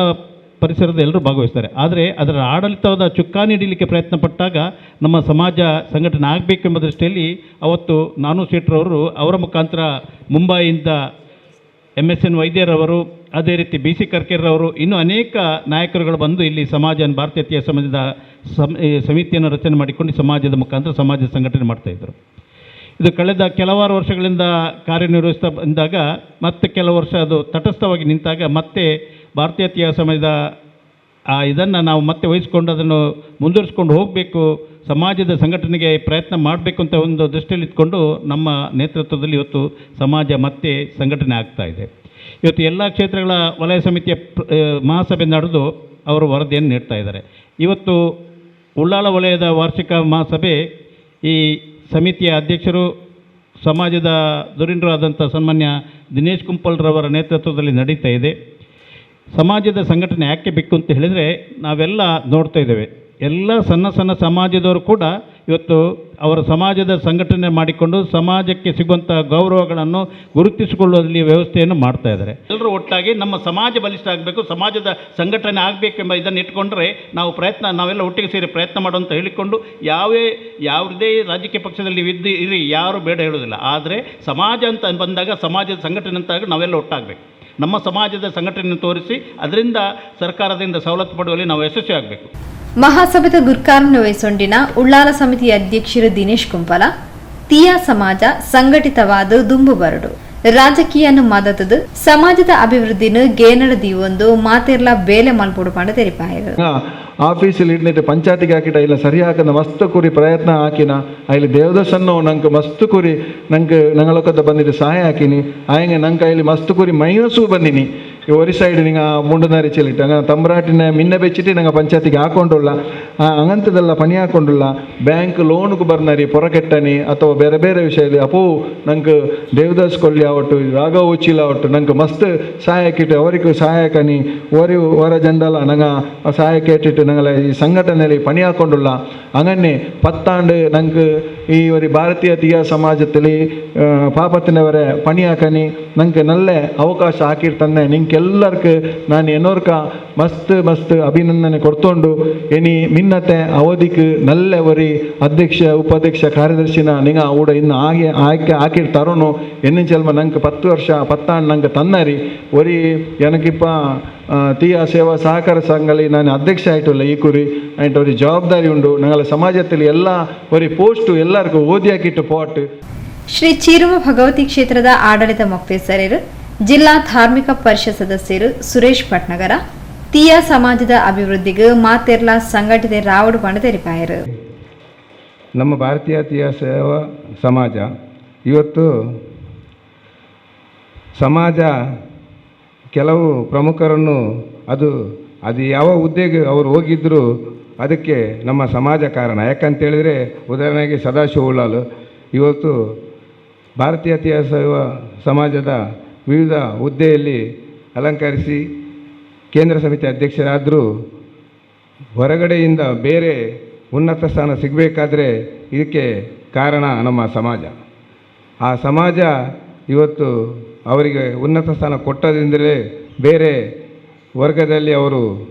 S7: ಪರಿಸರದ ಎಲ್ಲರೂ ಭಾಗವಹಿಸ್ತಾರೆ. ಆದರೆ ಅದರ ಆಡಳಿತದ ಚುಕ್ಕಾಣಿ ಹಿಡಿಯಲಿಕ್ಕೆ ಪ್ರಯತ್ನ ಪಟ್ಟಾಗ ನಮ್ಮ ಸಮಾಜ ಸಂಘಟನೆ ಆಗಬೇಕೆಂಬ ದೃಷ್ಟಿಯಲ್ಲಿ ಅವತ್ತು ನಾನು ಶೆಟ್ಟರವರು ಅವರ ಮುಖಾಂತರ ಮುಂಬೈಯಿಂದ MSN ವೈದ್ಯರವರು, ಅದೇ ರೀತಿ BC ಕರ್ಕೆರವರು, ಇನ್ನೂ ಅನೇಕ ನಾಯಕರುಗಳು ಬಂದು ಇಲ್ಲಿ ಸಮಾಜ ಭಾರತೀಯ ಸಮಾಜದ ಸಮಿತಿಯನ್ನು ರಚನೆ ಮಾಡಿಕೊಂಡು ಸಮಾಜದ ಮುಖಾಂತರ ಸಮಾಜ ಸಂಘಟನೆ ಮಾಡ್ತಾಯಿದ್ದರು. ಇದು ಕಳೆದ ಕೆಲವಾರು ವರ್ಷಗಳಿಂದ ಕಾರ್ಯನಿರ್ವಹಿಸ್ತಾ ಬಂದಾಗ ಮತ್ತೆ ಕೆಲವು ವರ್ಷ ಅದು ತಟಸ್ಥವಾಗಿ ನಿಂತಾಗ ಮತ್ತೆ ಭಾರತೀಯ ತಿಯಾ ಸಮಾಜದ ಆ ಇದನ್ನು ನಾವು ಮತ್ತೆ ವಹಿಸ್ಕೊಂಡು ಅದನ್ನು ಮುಂದುವರಿಸ್ಕೊಂಡು ಹೋಗಬೇಕು, ಸಮಾಜದ ಸಂಘಟನೆಗೆ ಪ್ರಯತ್ನ ಮಾಡಬೇಕು ಅಂತ ಒಂದು ದೃಷ್ಟಿಯಲ್ಲಿ ಇಟ್ಕೊಂಡು ನಮ್ಮ ನೇತೃತ್ವದಲ್ಲಿ ಇವತ್ತು ಸಮಾಜ ಮತ್ತೆ ಸಂಘಟನೆ ಆಗ್ತಾಯಿದೆ. ಇವತ್ತು ಎಲ್ಲ ಕ್ಷೇತ್ರಗಳ ವಲಯ ಸಮಿತಿಯ ಮಹಾಸಭೆ ನಡೆದು ಅವರು ವರದಿಯನ್ನು ನೀಡ್ತಾ ಇದ್ದಾರೆ. ಇವತ್ತು ಉಳ್ಳಾಲ ವಲಯದ ವಾರ್ಷಿಕ ಮಹಾಸಭೆ ಈ ಸಮಿತಿಯ ಅಧ್ಯಕ್ಷರು ಸಮಾಜದ ಧುರೀಣರಾದಂಥ ಸನ್ಮಾನ್ಯ ದಿನೇಶ್ ಕುಂಪಲ್ರವರ ನೇತೃತ್ವದಲ್ಲಿ ನಡೀತಾ ಇದೆ. ಸಮಾಜದ ಸಂಘಟನೆ ಯಾಕೆ ಬೇಕು ಅಂತ ಹೇಳಿದರೆ, ನಾವೆಲ್ಲ ನೋಡ್ತಾ ಇದ್ದೇವೆ, ಎಲ್ಲ ಸಣ್ಣ ಸಣ್ಣ ಸಮಾಜದವರು ಕೂಡ ಇವತ್ತು ಅವರ ಸಮಾಜದ ಸಂಘಟನೆ ಮಾಡಿಕೊಂಡು ಸಮಾಜಕ್ಕೆ ಸಿಗುವಂಥ ಗೌರವಗಳನ್ನು ಗುರುತಿಸಿಕೊಳ್ಳುವಲ್ಲಿ ವ್ಯವಸ್ಥೆಯನ್ನು ಮಾಡ್ತಾ ಇದ್ದಾರೆ. ಎಲ್ಲರೂ ಒಟ್ಟಾಗಿ ನಮ್ಮ ಸಮಾಜ ಬಲಿಷ್ಠ ಆಗಬೇಕು, ಸಮಾಜದ ಸಂಘಟನೆ ಆಗಬೇಕೆಂಬ ಇದನ್ನು ಇಟ್ಕೊಂಡ್ರೆ ನಾವು ಪ್ರಯತ್ನ, ನಾವೆಲ್ಲ ಒಟ್ಟಿಗೆ ಸೇರಿ ಪ್ರಯತ್ನ ಮಾಡುವಂತ ಹೇಳಿಕೊಂಡು ಯಾವುದೇ ರಾಜಕೀಯ ಪಕ್ಷದಲ್ಲಿ ಇದ್ದು ಇರಿ, ಯಾರೂ ಬೇಡ ಹೇಳೋದಿಲ್ಲ. ಆದರೆ ಸಮಾಜ ಅಂತ ಬಂದಾಗ, ಸಮಾಜದ ಸಂಘಟನೆ ಅಂತಾಗ ನಾವೆಲ್ಲ ಒಟ್ಟಾಗಬೇಕು. ನಮ್ಮ ಸಮಾಜದ ಸಂಘಟನೆಯನ್ನು ತೋರಿಸಿ ಅದರಿಂದ ಸರ್ಕಾರದಿಂದ ಸವಲತ್ತು ಪಡೆಯುವಲ್ಲಿ ನಾವು ಯಶಸ್ವಿ ಆಗಬೇಕು.
S3: ಮಹಾಸಭೆದ ಗುರ್ಕಾರ್ಮೆನ್ ವಹಿಸೊಂಡಿನ ಉಳ್ಳಾಲ ಸಮಿತಿ ಅಧ್ಯಕ್ಷರು ದಿನೇಶ್ ಕುಂಪಲ, ತೀಯಾ ಸಮಾಜ ಸಂಘಟಿತವಾದ ದುಂಬು ಬರಡು, ರಾಜಕೀಯನು ಮದತದು ಸಮಾಜದ ಅಭಿವೃದ್ಧಿನ ಗೇನಡ ದೀವೊಂದು ಮಾತೆರ್ಲ ಬೇಲೆ ಮಲ್ಪೊಡು ಪಂಡ ತೆರಿಪಾಯರು.
S10: ಆಫೀಸಲ್ಲಿ ಇಡ್ನಿಟ್ಟು ಪಂಚಾಯತಿಗೆ ಹಾಕಿಟ ಇಲ್ಲ ಸರಿ ಹಾಕದ ಮಸ್ತ್ ಕುರಿ ಪ್ರಯತ್ನ ಹಾಕಿನ ಅಲ್ಲಿ ದೇವದರ್ಶನ ನಂಗೆ ಮಸ್ತ್ ಕುರಿ ನಂಗೆ ನಂಗಳೊಕ್ಕದ ಬಂದಿಟ್ಟು ಸಹಾಯ ಹಾಕಿನಿ. ಆಯಂಗೆ ನಂಗೆ ಅಲ್ಲಿ ಮಸ್ತ್ ಕುರಿ ಮೈನಸ್ಸು ಬಂದಿನಿ. ಈ ಒರಿ ಸೈಡ್ ನಿಂಗೆ ಮುಂಡುನಾರಿ ಚೆಲ್ಲಿಟ್ಟು ಹಂಗ ತಮ್ರಾಟಿನ ಮಿನ್ನ ಬೆಚ್ಚಿಟ್ಟು ನಂಗೆ ಪಂಚಾಯತಿಗೆ ಹಾಕೊಂಡುಲ್ಲ, ಹಂಗಂತದೆಲ್ಲ ಪಣಿ ಹಾಕೊಂಡುಲ್ಲ. ಬ್ಯಾಂಕ್ ಲೋನ್ಗೆ ಬರ್ನಾರಿ ಪೊರಕೆಟ್ಟನಿ ಅಥವಾ ಬೇರೆ ಬೇರೆ ವಿಷಯದಲ್ಲಿ ಅಪೋ ನಂಗೆ ದೇವದಾಸ್ ಕೊಲ್ಲಿ ಆವಟ್ಟು ರಾಘವ ಉಚ್ಚಿಲ ಆವಟ್ಟು ನಂಗೆ ಮಸ್ತ್ ಸಹಾಯ ಅವರಿಗೂ ಸಹಾಯಕನಿ ಒರಿ ಹೊರ ಜಂಡಲ ನಂಗೆ ಸಹಾಯ ಕೇಟಿಟ್ಟು ನಂಗಲ ಈ ಸಂಘಟನೆಯಲ್ಲಿ ಪಣಿ ಹಾಕೊಂಡುಲ್ಲ. ಹಂಗನ್ನೇ ಪತ್ತಾಂಡು ನಂಗೆ ಈ ಒರಿ ಭಾರತೀಯ ತೀಯಾ ಸಮಾಜದಲ್ಲಿ ಪಾಪತ್ತಿನವರೇ ಪಣಿ ಹಾಕನಿ ನಂಗೆ ನಲ್ಲೆ ಅವಕಾಶ ಹಾಕಿರ್ತಾನೆ. ನಿಂಗೆ ಎಲ್ಲರಿಗೂ ನಾನು ಎನ್ನೋರ್ಕ ಮಸ್ತ್ ಮಸ್ತ್ ಅಭಿನಂದನೆ ಕೊಡ್ತೊಂಡು ಎನಿ ಮಿನ್ನತೆ ಅವಧಿಕ್ ನಲ್ಲೆ ಒರಿ ಅಧ್ಯಕ್ಷ ಉಪಾಧ್ಯಕ್ಷ ಕಾರ್ಯದರ್ಶಿನ ನಿಂಗ ಊಡ ಇನ್ನು ಆಗಿ ಆಯ್ಕೆ ಹಾಕಿರ್ತಾರೋನು ಎನ್ನ ಚೆಲ್ಮ ನಂಗೆ 10 ವರ್ಷ ಪತ್ತಾಂಡ್ ನಂಗೆ ತನ್ನರಿ ಒರಿ எனக்கிಪ್ಪ ತೀಯಾ ಸೇವಾ ಸಹಕಾರ ಸಂಘಲಿ ನಾನು ಅಧ್ಯಕ್ಷ ಆಯ್ತಲ್ಲ ಈ ಕುರಿ ಆಯ್ತು ಅವ್ರಿಗೆ ಜವಾಬ್ದಾರಿ ಉಂಡು ನಂಗಲ ಸಮಾಜದಲ್ಲಿ ಎಲ್ಲ ಒರಿ ಪೋಸ್ಟು ಎಲ್ಲರಿಗೂ ಓದಿ ಹಾಕಿಟ್ಟು ಪೋಟ್.
S3: ಶ್ರೀ ಚೀರುಮ ಭಗವತಿ ಕ್ಷೇತ್ರದ ಆಡಳಿತ ಮೊಕ್ತೇಸರರು, ಜಿಲ್ಲಾ ಧಾರ್ಮಿಕ ಪರಿಷತ್ ಸದಸ್ಯರು ಸುರೇಶ್ ಭಟ್ನಗರ ತೀಯಾ ಸಮಾಜದ ಅಭಿವೃದ್ಧಿಗೆ ಮಾತೆರ್ಲಾ ಸಂಘಟಿತ ರಾವಡು ಪಂಡ ತೆರಿಪಾಯರು.
S11: ನಮ್ಮ ಭಾರತೀಯ ತೀಯಾ ಸೇವಾ ಸಮಾಜ ಇವತ್ತು ಸಮಾಜ ಕೆಲವು ಪ್ರಮುಖರನ್ನು ಅದು ಅದು ಯಾವ ಹುದ್ದೆಗೆ ಅವರು ಹೋಗಿದ್ದರೂ ಅದಕ್ಕೆ ನಮ್ಮ ಸಮಾಜ ಕಾರಣ. ಯಾಕಂತೇಳಿದರೆ ಉದಾಹರಣೆಗೆ ಸದಾಶಿವ ಉಳ್ಳಾಲು ಇವತ್ತು ಭಾರತೀಯ ತೀಯಾ ಸೇವಾ ಸಮಾಜದ ವಿವಿಧ ಹುದ್ದೆಯಲ್ಲಿ ಅಲಂಕರಿಸಿ ಕೇಂದ್ರ ಸಮಿತಿ ಅಧ್ಯಕ್ಷರಾದರೂ ಹೊರಗಡೆಯಿಂದ ಬೇರೆ ಉನ್ನತ ಸ್ಥಾನ ಸಿಗಬೇಕಾದ್ರೆ ಇದಕ್ಕೆ ಕಾರಣ ನಮ್ಮ ಸಮಾಜ. ಆ ಸಮಾಜ ಇವತ್ತು ಅವರಿಗೆ ಉನ್ನತ ಸ್ಥಾನ ಕೊಟ್ಟದಿಂದಲೇ ಬೇರೆ ವರ್ಗದಲ್ಲಿ ಅವರು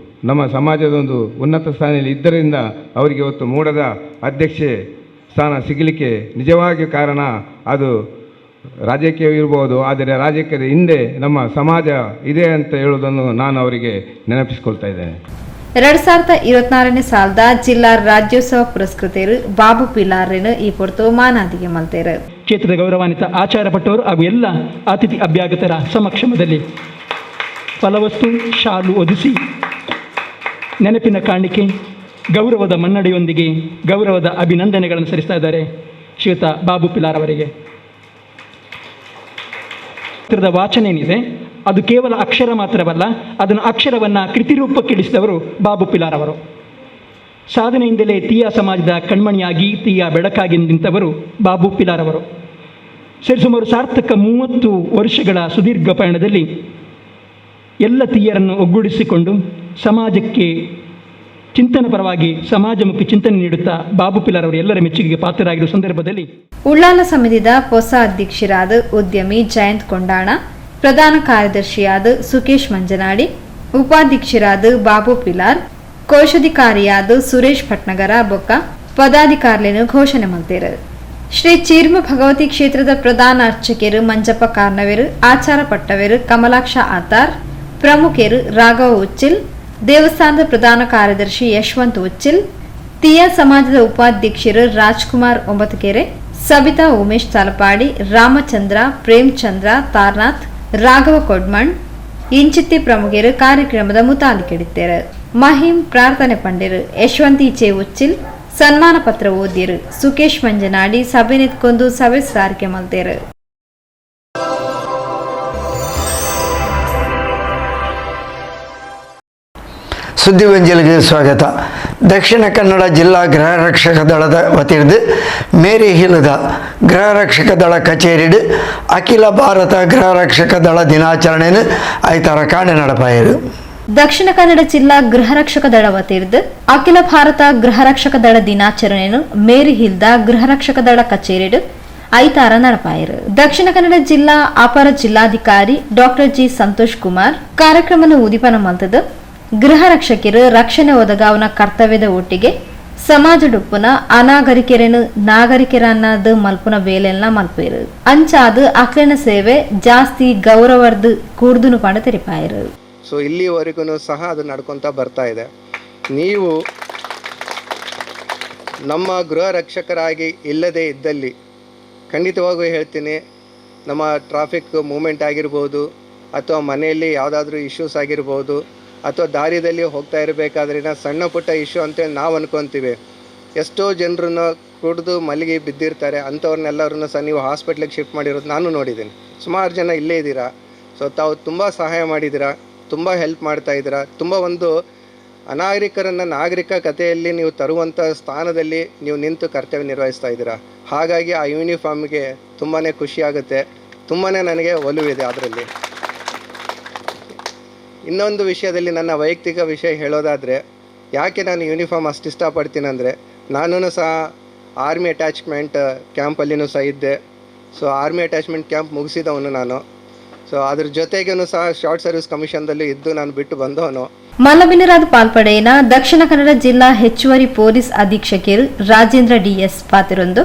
S11: ನಮ್ಮ ಸಮಾಜದೊಂದು ಉನ್ನತ ಸ್ಥಾನದಲ್ಲಿ ಇದ್ದರಿಂದ ಅವರಿಗೆ ಇವತ್ತು ಮೂಡದ ಅಧ್ಯಕ್ಷೆ ಸ್ಥಾನ ಸಿಗಲಿಕ್ಕೆ ನಿಜವಾಗಿ ಕಾರಣ ಅದು ರಾಜಕೀಯ ಇರ್ಬೋದು, ಆದರೆ ರಾಜಕೀಯದ ಹಿಂದೆ ನಮ್ಮ ಸಮಾಜ ಇದೆ ಅಂತ ಹೇಳುವುದನ್ನು ನಾನು ಅವರಿಗೆ ನೆನಪಿಸಿಕೊಳ್ತಾ ಇದ್ದೇನೆ.
S3: 2024ನೇ ಸಾಲದ ಜಿಲ್ಲಾ ರಾಜ್ಯೋತ್ಸವ ಪುರಸ್ಕೃತರು ಬಾಬು ಪಿಲಾರ್ರೆನ್ ಈ ಪೊರ್ತು ಮಾನಾದಿಗೆ ಮಲ್ತೇರು.
S12: ಕ್ಷೇತ್ರದ ಗೌರವಾನ್ವಿತ ಆಚಾರ ಭಟ್ಟವರು ಹಾಗೂ ಎಲ್ಲ ಅತಿಥಿ ಅಭ್ಯಾಗತರ ಸಮಕ್ಷಮದಲ್ಲಿ ಫಲವಸ್ತು ಶಾಲು ಒದಿಸಿ ನೆನಪಿನ ಕಾಣಿಕೆ ಗೌರವದ ಮನ್ನಡೆಯೊಂದಿಗೆ ಗೌರವದ ಅಭಿನಂದನೆಗಳನ್ನು ಸಲ್ಲಿಸ್ತಾ ಇದ್ದಾರೆ ಶ್ರೀಯುತ ಬಾಬು ಪಿಲಾರ್ ಅವರಿಗೆ. ಚಿತ್ರದ ವಾಚನ ಏನಿದೆ ಅದು ಕೇವಲ ಅಕ್ಷರ ಮಾತ್ರವಲ್ಲ, ಅದನ್ನು ಅಕ್ಷರವನ್ನು ಕೃತಿರೂಪಕ್ಕಿಳಿಸಿದವರು ಬಾಬು ಪಿಲಾರ್ ಅವರು. ಸಾಧನೆಯಿಂದಲೇ ತೀಯಾ ಸಮಾಜದ ಕಣ್ಮಣಿಯಾಗಿ ತೀಯಾ ಬೆಳಕಾಗಿ ನಿಂತವರು ಬಾಬು ಪಿಲಾರ್ ಅವರು. ಸರಿಸುಮಾರು ಸಾರ್ಥಕ 30 ವರ್ಷಗಳ ಸುದೀರ್ಘ ಪಯಣದಲ್ಲಿ ಎಲ್ಲ ತೀಯರನ್ನು ಒಗ್ಗೂಡಿಸಿಕೊಂಡು ಸಮಾಜಕ್ಕೆ ಚಿಂತನಪರವಾಗಿ ಸಮಾಜಮುಖಿ ಚಿಂತನೆ ನೀಡುತ್ತಾ ಬಾಬು ಪಿಲಾರ್ ಅವರು ಎಲ್ಲರ ಮೆಚ್ಚುಗೆಗೆ ಪಾತ್ರರಾಗಿರುವ ಸಂದರ್ಭದಲ್ಲಿ
S3: ಉಳ್ಳಾಲ ಸಮಿತಿದ ಹೊಸ ಅಧ್ಯಕ್ಷರಾದ ಉದ್ಯಮಿ ಜಯಂತ್ ಕೊಂಡಾಣ, ಪ್ರಧಾನ ಕಾರ್ಯದರ್ಶಿಯಾದ ಸುಕೇಶ್ ಮಂಜನಾಡಿ, ಉಪಾಧ್ಯಕ್ಷರಾದ ಬಾಬು ಪಿಲಾರ್, ಕೋಶಾಧಿಕಾರಿಯಾದ ಸುರೇಶ್ ಭಟ್ನಗರ ಬೊಕ್ಕ ಪದಾಧಿಕಾರಿಗಳನ್ನು ಘೋಷಣೆ ಮಲ್ತೇರು. ಶ್ರೀ ಚೀರ್ಮ ಭಗವತಿ ಕ್ಷೇತ್ರದ ಪ್ರಧಾನ ಅರ್ಚಕರು ಮಂಜಪ್ಪ ಕಾರ್ನವೇರು, ಆಚಾರ ಪಟ್ಟವೇರು ಕಮಲಾಕ್ಷ ಆತಾರ್, ಪ್ರಮುಖರು ರಾಘವ ಉಚ್ಚಿಲ್, ದೇವಸ್ಥಾನದ ಪ್ರಧಾನ ಕಾರ್ಯದರ್ಶಿ ಯಶವಂತ್ ಉಚ್ಚಿಲ್, ತೀಯಾ ಸಮಾಜದ ಉಪಾಧ್ಯಕ್ಷರು ರಾಜ್ಕುಮಾರ್ ಒಂಬತ್ತಕೆರೆ, ಸಬಿತಾ ಉಮೇಶ್ ತಲಪಾಡಿ, ರಾಮಚಂದ್ರ, ಪ್ರೇಮ್ಚಂದ್ರ ತಾರ್ನಾಥ್, ರಾಘವ ಕೊಡ್ಮಣ್ ಇಂಚಿತ್ತಿ ಪ್ರಮುಖರು ಕಾರ್ಯಕ್ರಮದ ಮುತಾಲಿಕೆಡಿತ್ತೇರು. ಮಹಿಂ ಪ್ರಾರ್ಥನೆ ಪಂಡಿರು, ಯಶವಂತಿ ಚೆ ಉಚ್ಚಿಲ್ ಸನ್ಮಾನ ಪತ್ರ ಓದಿರು, ಸುಕೇಶ್ ಮಂಜನಾಡಿ ಸಭೆ ನಿತ್ಕೊಂಡು ಸಭೆ ಸಾರಿಕೆ ಮಲ್ತೇರು.
S2: ಸುದ್ದಿವಂಜಲಿಗೆ ಸ್ವಾಗತ. ದಕ್ಷಿಣ ಕನ್ನಡ ಜಿಲ್ಲಾ ಗೃಹ ರಕ್ಷಕ ದಳದ ವತಿರ್ದು ಮೇರಿ ಹಿಲದ ಗೃಹ ರಕ್ಷಕ ದಳ ಕಚೇರಿಡು ಅಖಿಲ ಭಾರತ ಗೃಹ ರಕ್ಷಕ ದಳ ದಿನಾಚರಣೆಯನ್ನು ಐತಾರ ಕಾಣೆ ನಡಪಾಯರು.
S3: ದಕ್ಷಿಣ ಕನ್ನಡ ಜಿಲ್ಲಾ ಗೃಹ ರಕ್ಷಕ ದಳ ವತಿರ್ದು ಅಖಿಲ ಭಾರತ ಗೃಹ ರಕ್ಷಕ ದಳ ದಿನಾಚರಣೆಯನ್ನು ಮೇರಿ ಹಿಲ್ದ ಗೃಹ ರಕ್ಷಕ ದಳ ಕಚೇರಿಡು ಐತಾರ ನಡಪಾಯರು. ದಕ್ಷಿಣ ಕನ್ನಡ ಜಿಲ್ಲಾ ಅಪರ ಜಿಲ್ಲಾಧಿಕಾರಿ ಡಾಕ್ಟರ್ ಜಿ ಸಂತೋಷ್ ಕುಮಾರ್ ಕಾರ್ಯಕ್ರಮನ ಉದಿಪನ ಮಲ್ತದು ಗೃಹ ರಕ್ಷಕರು ರಕ್ಷಣೆ ಒದಗಾವನ ಕರ್ತವ್ಯದ ಒಟ್ಟಿಗೆ ಸಮಾಜಡುಪ್ಪುನ ಅನಾಗರಿಕರನ್ನು ನಾಗರಿಕರನ್ನದು ಮಲ್ಪುನ ಬೇಲೆಲ್ಲ ಮಲ್ಪೇರು ಅಂಚಾದು ಅಕ್ಲೆನ ಸೇವೆ ಜಾಸ್ತಿ ಗೌರವರ್ದು ಕೂಡ್ದುನು ಪಂಡ ತೆರಿಪಾಯರು.
S13: ಸೊ ಇಲ್ಲಿವರೆಗೂ ಸಹ ಅದು ನಡ್ಕೊತಾ ಬರ್ತಾ ಇದೆ. ನೀವು ನಮ್ಮ ಗೃಹ ರಕ್ಷಕರಾಗಿ ಇಲ್ಲದೇ ಇದ್ದಲ್ಲಿ ಖಂಡಿತವಾಗೂ ಹೇಳ್ತೀನಿ, ನಮ್ಮ ಟ್ರಾಫಿಕ್ ಮೂಮೆಂಟ್ ಆಗಿರ್ಬೋದು ಅಥವಾ ಮನೆಯಲ್ಲಿ ಯಾವುದಾದ್ರೂ ಇಶ್ಯೂಸ್ ಆಗಿರ್ಬೋದು ಅಥವಾ ದಾರಿಯಲ್ಲಿ ಹೋಗ್ತಾ ಇರಬೇಕಾದ್ರಿನ ಸಣ್ಣ ಪುಟ್ಟ ಇಶ್ಯೂ ಅಂತೇಳಿ ನಾವು ಅಂದ್ಕೊತೀವಿ. ಎಷ್ಟೋ ಜನರನ್ನು ಕುಡಿದು ಮಲಗಿ ಬಿದ್ದಿರ್ತಾರೆ, ಅಂಥವ್ರನ್ನೆಲ್ಲರನ್ನು ಸಹ ನೀವು ಹಾಸ್ಪಿಟ್ಲಿಗೆ ಶಿಫ್ಟ್ ಮಾಡಿರೋದು ನಾನು ನೋಡಿದ್ದೀನಿ. ಸುಮಾರು ಜನ ಇಲ್ಲೇ ಇದ್ದೀರಾ. ಸೊ ತಾವು ತುಂಬ ಸಹಾಯ ಮಾಡಿದ್ದೀರಾ, ತುಂಬ ಹೆಲ್ಪ್ ಮಾಡ್ತಾಯಿದ್ದೀರಾ. ತುಂಬ ಒಂದು ಅನಾಗರಿಕರನ್ನು ನಾಗರಿಕ ಕಥೆಯಲ್ಲಿ ನೀವು ತರುವಂಥ ಸ್ಥಾನದಲ್ಲಿ ನೀವು ನಿಂತು ಕರ್ತವ್ಯ ನಿರ್ವಹಿಸ್ತಾ ಇದ್ದೀರಾ. ಹಾಗಾಗಿ ಆ ಯೂನಿಫಾರ್ಮ್ಗೆ ತುಂಬಾ ಖುಷಿಯಾಗುತ್ತೆ, ತುಂಬಾ ನನಗೆ ಒಲುವಿದೆ ಅದರಲ್ಲಿ. ಇನ್ನೊಂದು ವಿಷಯದಲ್ಲಿ ನನ್ನ ವೈಯಕ್ತಿಕ ವಿಷಯ ಹೇಳೋದಾದರೆ, ಯಾಕೆ ನಾನು ಯೂನಿಫಾರ್ಮ್ ಅಷ್ಟು ಇಷ್ಟಪಡ್ತೀನಂದರೆ, ನಾನು ಸಹ ಆರ್ಮಿ ಅಟ್ಯಾಚ್ಮೆಂಟ್ ಕ್ಯಾಂಪಲ್ಲಿನೂ ಸಹ ಇದ್ದೆ. So army attachment camp ಮುಗಿಸಿದವನು ನಾನು. ಸೊ ಅದ್ರ ಜೊತೆಗೇನು ಸಹ ಶಾರ್ಟ್ ಸರ್ವಿಸ್ ಕಮಿಷನ್ದಲ್ಲೂ ಇದ್ದು ನಾನು ಬಿಟ್ಟು ಬಂದವನು.
S3: ಮಲ್ಲಬಿನರಾದ ಪಾಲ್ಪಡೆಯನ ದಕ್ಷಿಣ ಕನ್ನಡ ಜಿಲ್ಲಾ ಹೆಚ್ಚುವರಿ ಪೊಲೀಸ್ ಅಧೀಕ್ಷಕರು ರಾಜೇಂದ್ರ ಡಿಎಸ್ ಪಾತಿರೊಂದು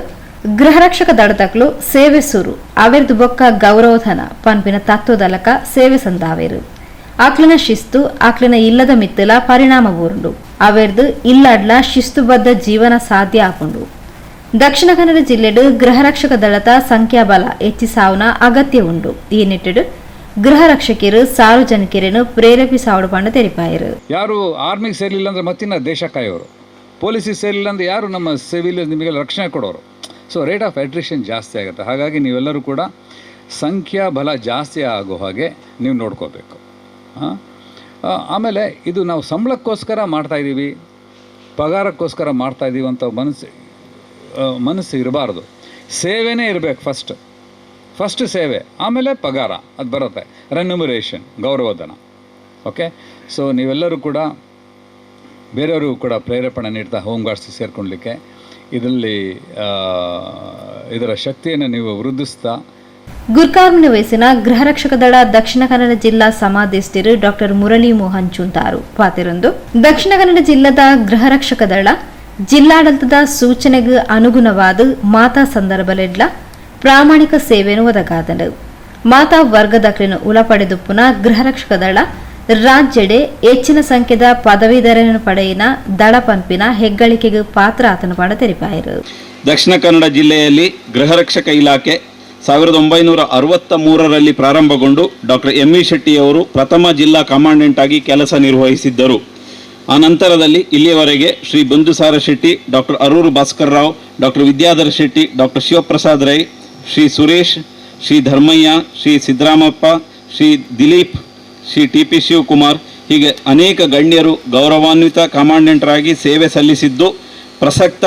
S3: ಗೃಹರಕ್ಷಕ ದಳದಕ್ಲು ಸೇವೆ ಸುರು ಅವೆರ್ದು ಬೊಕ್ಕ ಗೌರವಧನ ಪನ್ಪಿನ ತತ್ವದಲಕ ಸೇವೆ ಸಂದಾವೇರು. ಆಕ್ಲಿನ ಶಿಸ್ತು ಆಕ್ಲಿನ ಇಲ್ಲದ ಮಿತ್ತಲ ಪರಿಣಾಮ ಊರುಂಡು ಅವೆರ್ದು ಇಲ್ಲಡ್ಲ ಶಿಸ್ತುಬದ್ಧ ಜೀವನ ಸಾಧ್ಯ ಆಪುಂಡು. ದಕ್ಷಿಣ ಕನ್ನಡ ಜಿಲ್ಲೆಡು ಗೃಹರಕ್ಷಕ ದಳದ ಸಂಖ್ಯಾಬಲ ಹೆಚ್ಚಿಸಾವನ ಅಗತ್ಯ ಉಂಡು. ಈ ನಿಟ್ಟಿಡು ಗೃಹ ರಕ್ಷಕರು ಸಾರ್ವಜನಿಕರನ್ನು ಪ್ರೇರೇಪಿಸಾವಡು ಪಂಡ ತೆರಿಪಾಯರು.
S14: ಯಾರು ಆರ್ಮಿಗೆ ಸೇರಲಿಲ್ಲ ಅಂದರೆ ಮತ್ತಿನ್ನ ದೇಶ ಕಾಯೋರು, ಪೊಲೀಸಿಗೆ ಸೇರಲಿಲ್ಲ ಅಂದರೆ ಯಾರು ನಮ್ಮ ಸಿವಿಲ್ ನಿಮಗೆಲ್ಲ ರಕ್ಷಣೆ ಕೊಡೋರು. So rate of attrition ಜಾಸ್ತಿ ಆಗುತ್ತೆ. ಹಾಗಾಗಿ ನೀವೆಲ್ಲರೂ ಕೂಡ ಸಂಖ್ಯಾಬಲ ಜಾಸ್ತಿ ಆಗೋ ಹಾಗೆ ನೀವು ನೋಡ್ಕೋಬೇಕು. ಆಮೇಲೆ ಇದು ನಾವು ಸಂಬಳಕ್ಕೋಸ್ಕರ ಮಾಡ್ತಾಯಿದ್ದೀವಿ, ಪಗಾರಕ್ಕೋಸ್ಕರ ಮಾಡ್ತಾಯಿದ್ದೀವಿ ಅಂತ ಮನಸ್ಸು ಇರಬಾರ್ದು. ಸೇವೆನೇ ಇರಬೇಕು ಫಸ್ಟ್. ಫಸ್ಟ್ ಸೇವೆ, ಆಮೇಲೆ ಪಗಾರ ಅದು ಬರುತ್ತೆ, ರೆನ್ಯುಮರೇಷನ್, ಗೌರವಧನ. ಓಕೆ, ಸೊ ನೀವೆಲ್ಲರೂ ಕೂಡ ಬೇರೆಯವರು ಕೂಡ ಪ್ರೇರೇಪಣೆ ನೀಡ್ತಾ ಹೋಮ್ ಗಾರ್ಡ್ಸ್ ಸೇರಿಕೊಳ್ಳಲಿಕ್ಕೆ ಇದರಲ್ಲಿ ಇದರ ಶಕ್ತಿಯನ್ನು ನೀವು ವೃದ್ಧಿಸ್ತಾ.
S3: ಗುರ್ಕಾರ್ಮಿನ ವಯಸ್ಸಿನ ಗೃಹರಕ್ಷಕ ದಳ ದಕ್ಷಿಣ ಕನ್ನಡ ಜಿಲ್ಲಾ ಸಮಾದೇಶರು ಡಾಕ್ಟರ್ ಮುರಳಿ ಮೋಹನ್ ಚುಂತಾರು ಪಾತಿರೊಂದು ದಕ್ಷಿಣ ಕನ್ನಡ ಜಿಲ್ಲಾದ ಗೃಹರಕ್ಷಕ ದಳ ಜಿಲ್ಲಾಡಳಿತದ ಸೂಚನೆಗೆ ಅನುಗುಣವಾದ ಮಾತಾ ಸಂದರ್ಭಲೆಡ್ಲ ಪ್ರಾಮಾಣಿಕ ಸೇವೆಯನ್ನು ಒದಗಾದನು. ಮಾತಾ ವರ್ಗದಕ್ಲಿನ ಉಳಪಡೆದು ಪುನಃ ಗೃಹರಕ್ಷಕ ದಳ ರಾಜ್ಯಡೆ ಹೆಚ್ಚಿನ ಸಂಖ್ಯೆದ ಪದವೀಧರನ್ನು ಪಡೆಯಿನ ದಳ ಪಂಪಿನ ಹೆಗ್ಗಳಿಕೆಗೆ ಪಾತ್ರ ಆತನು ಪಡ ತೆರಿಪಾಯರು.
S15: ದಕ್ಷಿಣ ಕನ್ನಡ ಜಿಲ್ಲೆಯಲ್ಲಿ ಗೃಹರಕ್ಷಕ ಇಲಾಖೆ 1963ರಲ್ಲಿ ಪ್ರಾರಂಭಗೊಂಡು doctor M E ಶೆಟ್ಟಿಯವರು ಪ್ರಥಮ ಜಿಲ್ಲಾ ಕಮಾಂಡೆಂಟ್ ಆಗಿ ಕೆಲಸ ನಿರ್ವಹಿಸಿದ್ದರು. ಆ ನಂತರದಲ್ಲಿ ಇಲ್ಲಿಯವರೆಗೆ Shri Bandhusara Shetty, doctor Aroor Bhaskar Rao, doctor Vidyadhara Shetty, doctor Shivaprasad Rai, Shri Suresh, Shri Dharmaiah, Shri Siddaramappa, Shri Dilip, Shri T P Shivakumar ಹೀಗೆ ಅನೇಕ ಗಣ್ಯರು ಗೌರವಾನ್ವಿತ ಕಮಾಂಡೆಂಟರಾಗಿ ಸೇವೆ ಸಲ್ಲಿಸಿದ್ದು, ಪ್ರಸಕ್ತ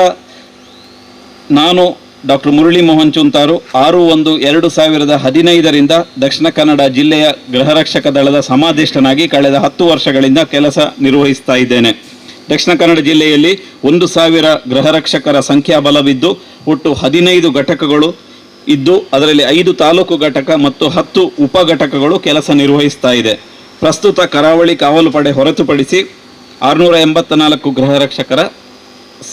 S15: ನಾನು ಡಾಕ್ಟರ್ ಮುರಳಿ ಮೋಹನ್ ಚುಂತಾರು 6/1/2015ರಿಂದ ದಕ್ಷಿಣ ಕನ್ನಡ ಜಿಲ್ಲೆಯ ಗೃಹರಕ್ಷಕ ದಳದ ಸಮಾದೇಷ್ಟನಾಗಿ ಕಳೆದ 10 ವರ್ಷಗಳಿಂದ ಕೆಲಸ ನಿರ್ವಹಿಸ್ತಾ ಇದ್ದೇನೆ. ದಕ್ಷಿಣ ಕನ್ನಡ ಜಿಲ್ಲೆಯಲ್ಲಿ 1000 ಗೃಹರಕ್ಷಕರ ಸಂಖ್ಯಾಬಲವಿದ್ದು, ಒಟ್ಟು 15 ಘಟಕಗಳು ಇದ್ದು, ಅದರಲ್ಲಿ 5 ತಾಲೂಕು ಘಟಕ ಮತ್ತು 10 ಉಪಘಟಕಗಳು ಕೆಲಸ ನಿರ್ವಹಿಸ್ತಾ ಇದೆ. ಪ್ರಸ್ತುತ ಕರಾವಳಿ ಕಾವಲು ಪಡೆ ಹೊರತುಪಡಿಸಿ 684 ಗೃಹರಕ್ಷಕರ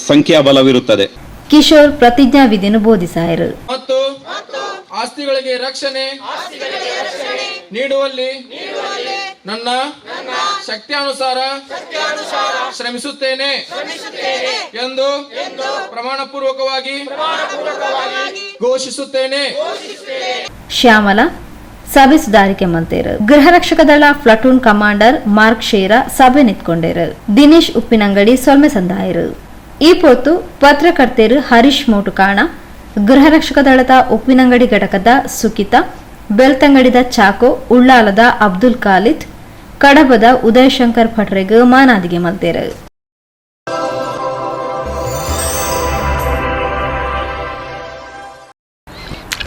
S15: ಸಂಖ್ಯಾಬಲವಿರುತ್ತದೆ.
S3: ಕಿಶೋರ್ ಪ್ರತಿಜ್ಞಾ ವಿಧಿಯನ್ನು ಬೋಧಿಸಾಯರು.
S16: ಮತ್ತು ಆಸ್ತಿಗಳಿಗೆ ರಕ್ಷಣೆ ನೀಡುವಲ್ಲಿ ನನ್ನ ಶಕ್ತಿಯಾನುಸಾರ ಶ್ರಮಿಸುತ್ತೇನೆ ಎಂದು ಪ್ರಮಾಣಪೂರ್ವಕವಾಗಿ ಘೋಷಿಸುತ್ತೇನೆ.
S3: ಶ್ಯಾಮಲ ಸಭೆ ಸುಧಾರಿಕೆ ಮಂತೇರು. ಗೃಹರಕ್ಷಕ ದಳ platoon commander mark ಶೇರ ಸಭೆ ನಿಂತ್ಕೊಂಡೇರು. ದಿನೇಶ್ ಉಪ್ಪಿನಂಗಡಿ ಸೊಲ್ಮೆ ಸಂದಾಯರು. ಈ ಪೊತ್ತು ಪತ್ರಕರ್ತೆರು ಹರೀಶ್ ಮೋಟುಕಾಣ, ಗೃಹರಕ್ಷಕ ದಳದ ಉಪ್ಪಿನಂಗಡಿ ಘಟಕದ ಸುಖಿತಾ, ಬೆಳ್ತಂಗಡಿದ ಚಾಕೋ, ಉಳ್ಳಾಲದ ಅಬ್ದುಲ್ ಖಾಲಿದ್, ಕಡಬದ ಉದಯಶಂಕರ್ ಭಟ್ರೆಗ್ ಮಾನಾದಿಗೆ ಮಲ್ತೆರ್.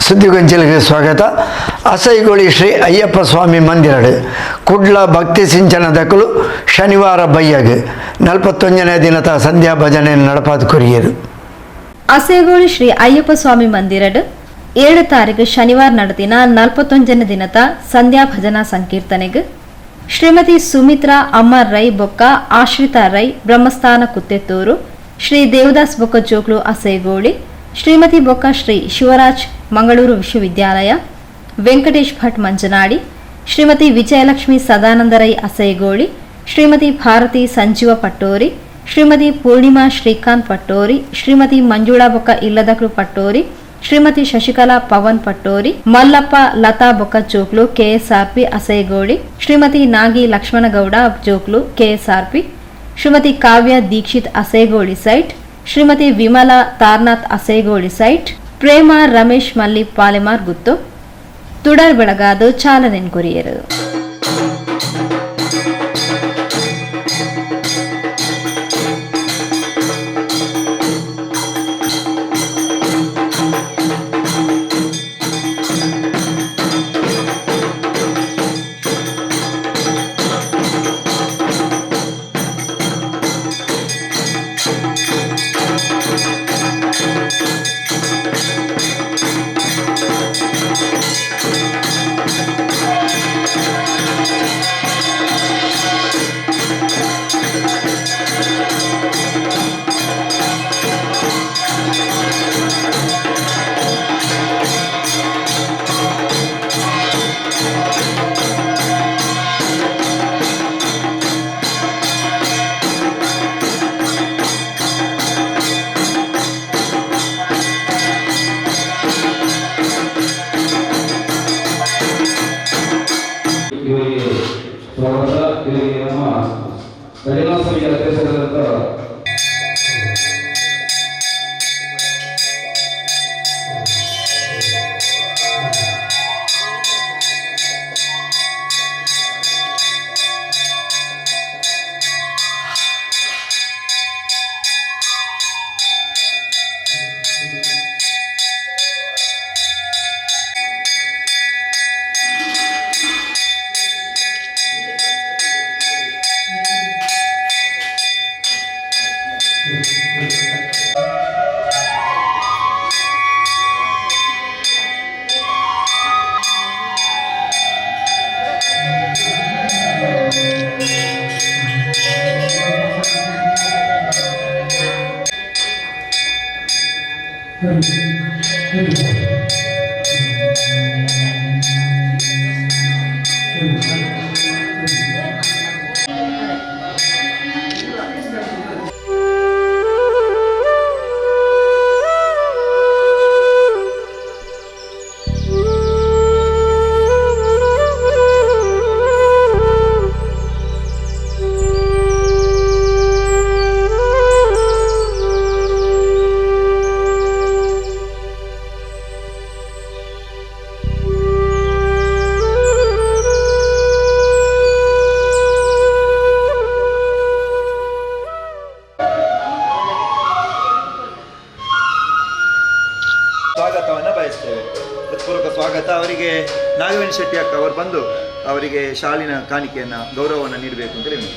S2: ಸುದ್ದಿಗೊಂಚಲಿಗೆ ಸ್ವಾಗತ. ಅಸೈಗೋಳಿ ಶ್ರೀ ಅಯ್ಯಪ್ಪ ಸ್ವಾಮಿ ಮಂದಿರಡು ಕುಡ್ಲ ಭಕ್ತಿ ಸಿಂಚನ ದಕಲು ಶನಿವಾರ ಬಯ್ಯಗ್ 41ನೇ ದಿನದ ಸಂಧ್ಯಾ ಭಜನೆ ನಡಪಾದ ಕೊರಿಯರು.
S3: ಅಸೈಗೋಳಿ ಶ್ರೀ ಅಯ್ಯಪ್ಪ ಸ್ವಾಮಿ ಮಂದಿರಡು 7 ತಾರೀಕು ಶನಿವಾರ ನಡೆದಿನ 41ನೇ ದಿನದ ಸಂಧ್ಯಾ ಭಜನಾ ಸಂಕೀರ್ತನೆಗೆ ಶ್ರೀಮತಿ ಸುಮಿತ್ರಾ ಅಮ್ಮರ್ ರೈ ಬೊಕ್ಕ ಆಶ್ರಿತಾ ರೈ ಬ್ರಹ್ಮಸ್ಥಾನ ಕುತ್ತೆತ್ತೂರು, ಶ್ರೀ ದೇವದಾಸ್ ಬೊಕ್ಕ ಜೋಕ್ಲು ಅಸೈಗೋಳಿ, ಶ್ರೀಮತಿ ಬೊಕ್ಕ ಶ್ರೀ ಶಿವರಾಜ್ ಮಂಗಳೂರು ವಿಶ್ವವಿದ್ಯಾಲಯ, ವೆಂಕಟೇಶ್ ಭಟ್ ಮಂಜನಾಡಿ, ಶ್ರೀಮತಿ ವಿಜಯಲಕ್ಷ್ಮಿ ಸದಾನಂದ ರೈ ಅಸೈಗೋಳಿ, ಶ್ರೀಮತಿ ಭಾರತಿ ಸಂಜೀವ ಪಟ್ಟೋರಿ, ಶ್ರೀಮತಿ ಪೂರ್ಣಿಮಾ ಶ್ರೀಕಾಂತ್ ಪಟ್ಟೋರಿ, ಶ್ರೀಮತಿ ಮಂಜುಳಾ ಬೊಕ್ಕ ಇಲ್ಲದಕ್ಲು ಪಟ್ಟೋರಿ, ಶ್ರೀಮತಿ ಶಶಿಕಲಾ ಪವನ್ ಪಟ್ಟೋರಿ, ಮಲ್ಲಪ್ಪ ಲತಾ ಬೊಕ್ಕ ಜೋಕ್ಲು ಕೆಎಸ್ಆರ್ಪಿ ಅಸೈಗೋಳಿ, ಶ್ರೀಮತಿ ನಾಗಿ ಲಕ್ಷ್ಮಣಗೌಡ ಜೋಕ್ಲು ಕೆಎಸ್ಆರ್ಪಿ, ಶ್ರೀಮತಿ ಕಾವ್ಯ ದೀಕ್ಷಿತ್ ಅಸೈಗೋಳಿ ಸೈಟ್, ಶ್ರೀಮತಿ ವಿಮಲಾ ತಾರ್ನಾಥ್ ಅಸೈಗೋಳಿ ಸೈಟ್, ಪ್ರೇಮ ರಮೇಶ್ ಮಲ್ಲಿ ಪಾಲೆಮಾರ್ ಗುತ್ತು ತುಡರ್ ಬೆಳಗಾದು ಚಾಲನೆ ಕೊರಿಯರು.
S17: ಸ್ವಾಗತವನ್ನು ಬಯಸ್ತೇವೆ. ಹೃತ್ಪೂರ್ವಕ ಸ್ವಾಗತ. ಅವರಿಗೆ ನಾಗವೇಣಿ ಶೆಟ್ಟಿ ಅಕ್ಕ ಅವರು ಬಂದು ಅವರಿಗೆ ಶಾಲಿನ ಕಾಣಿಕೆಯನ್ನು, ಗೌರವವನ್ನು ನೀಡಬೇಕು ಅಂತ ಹೇಳಿ.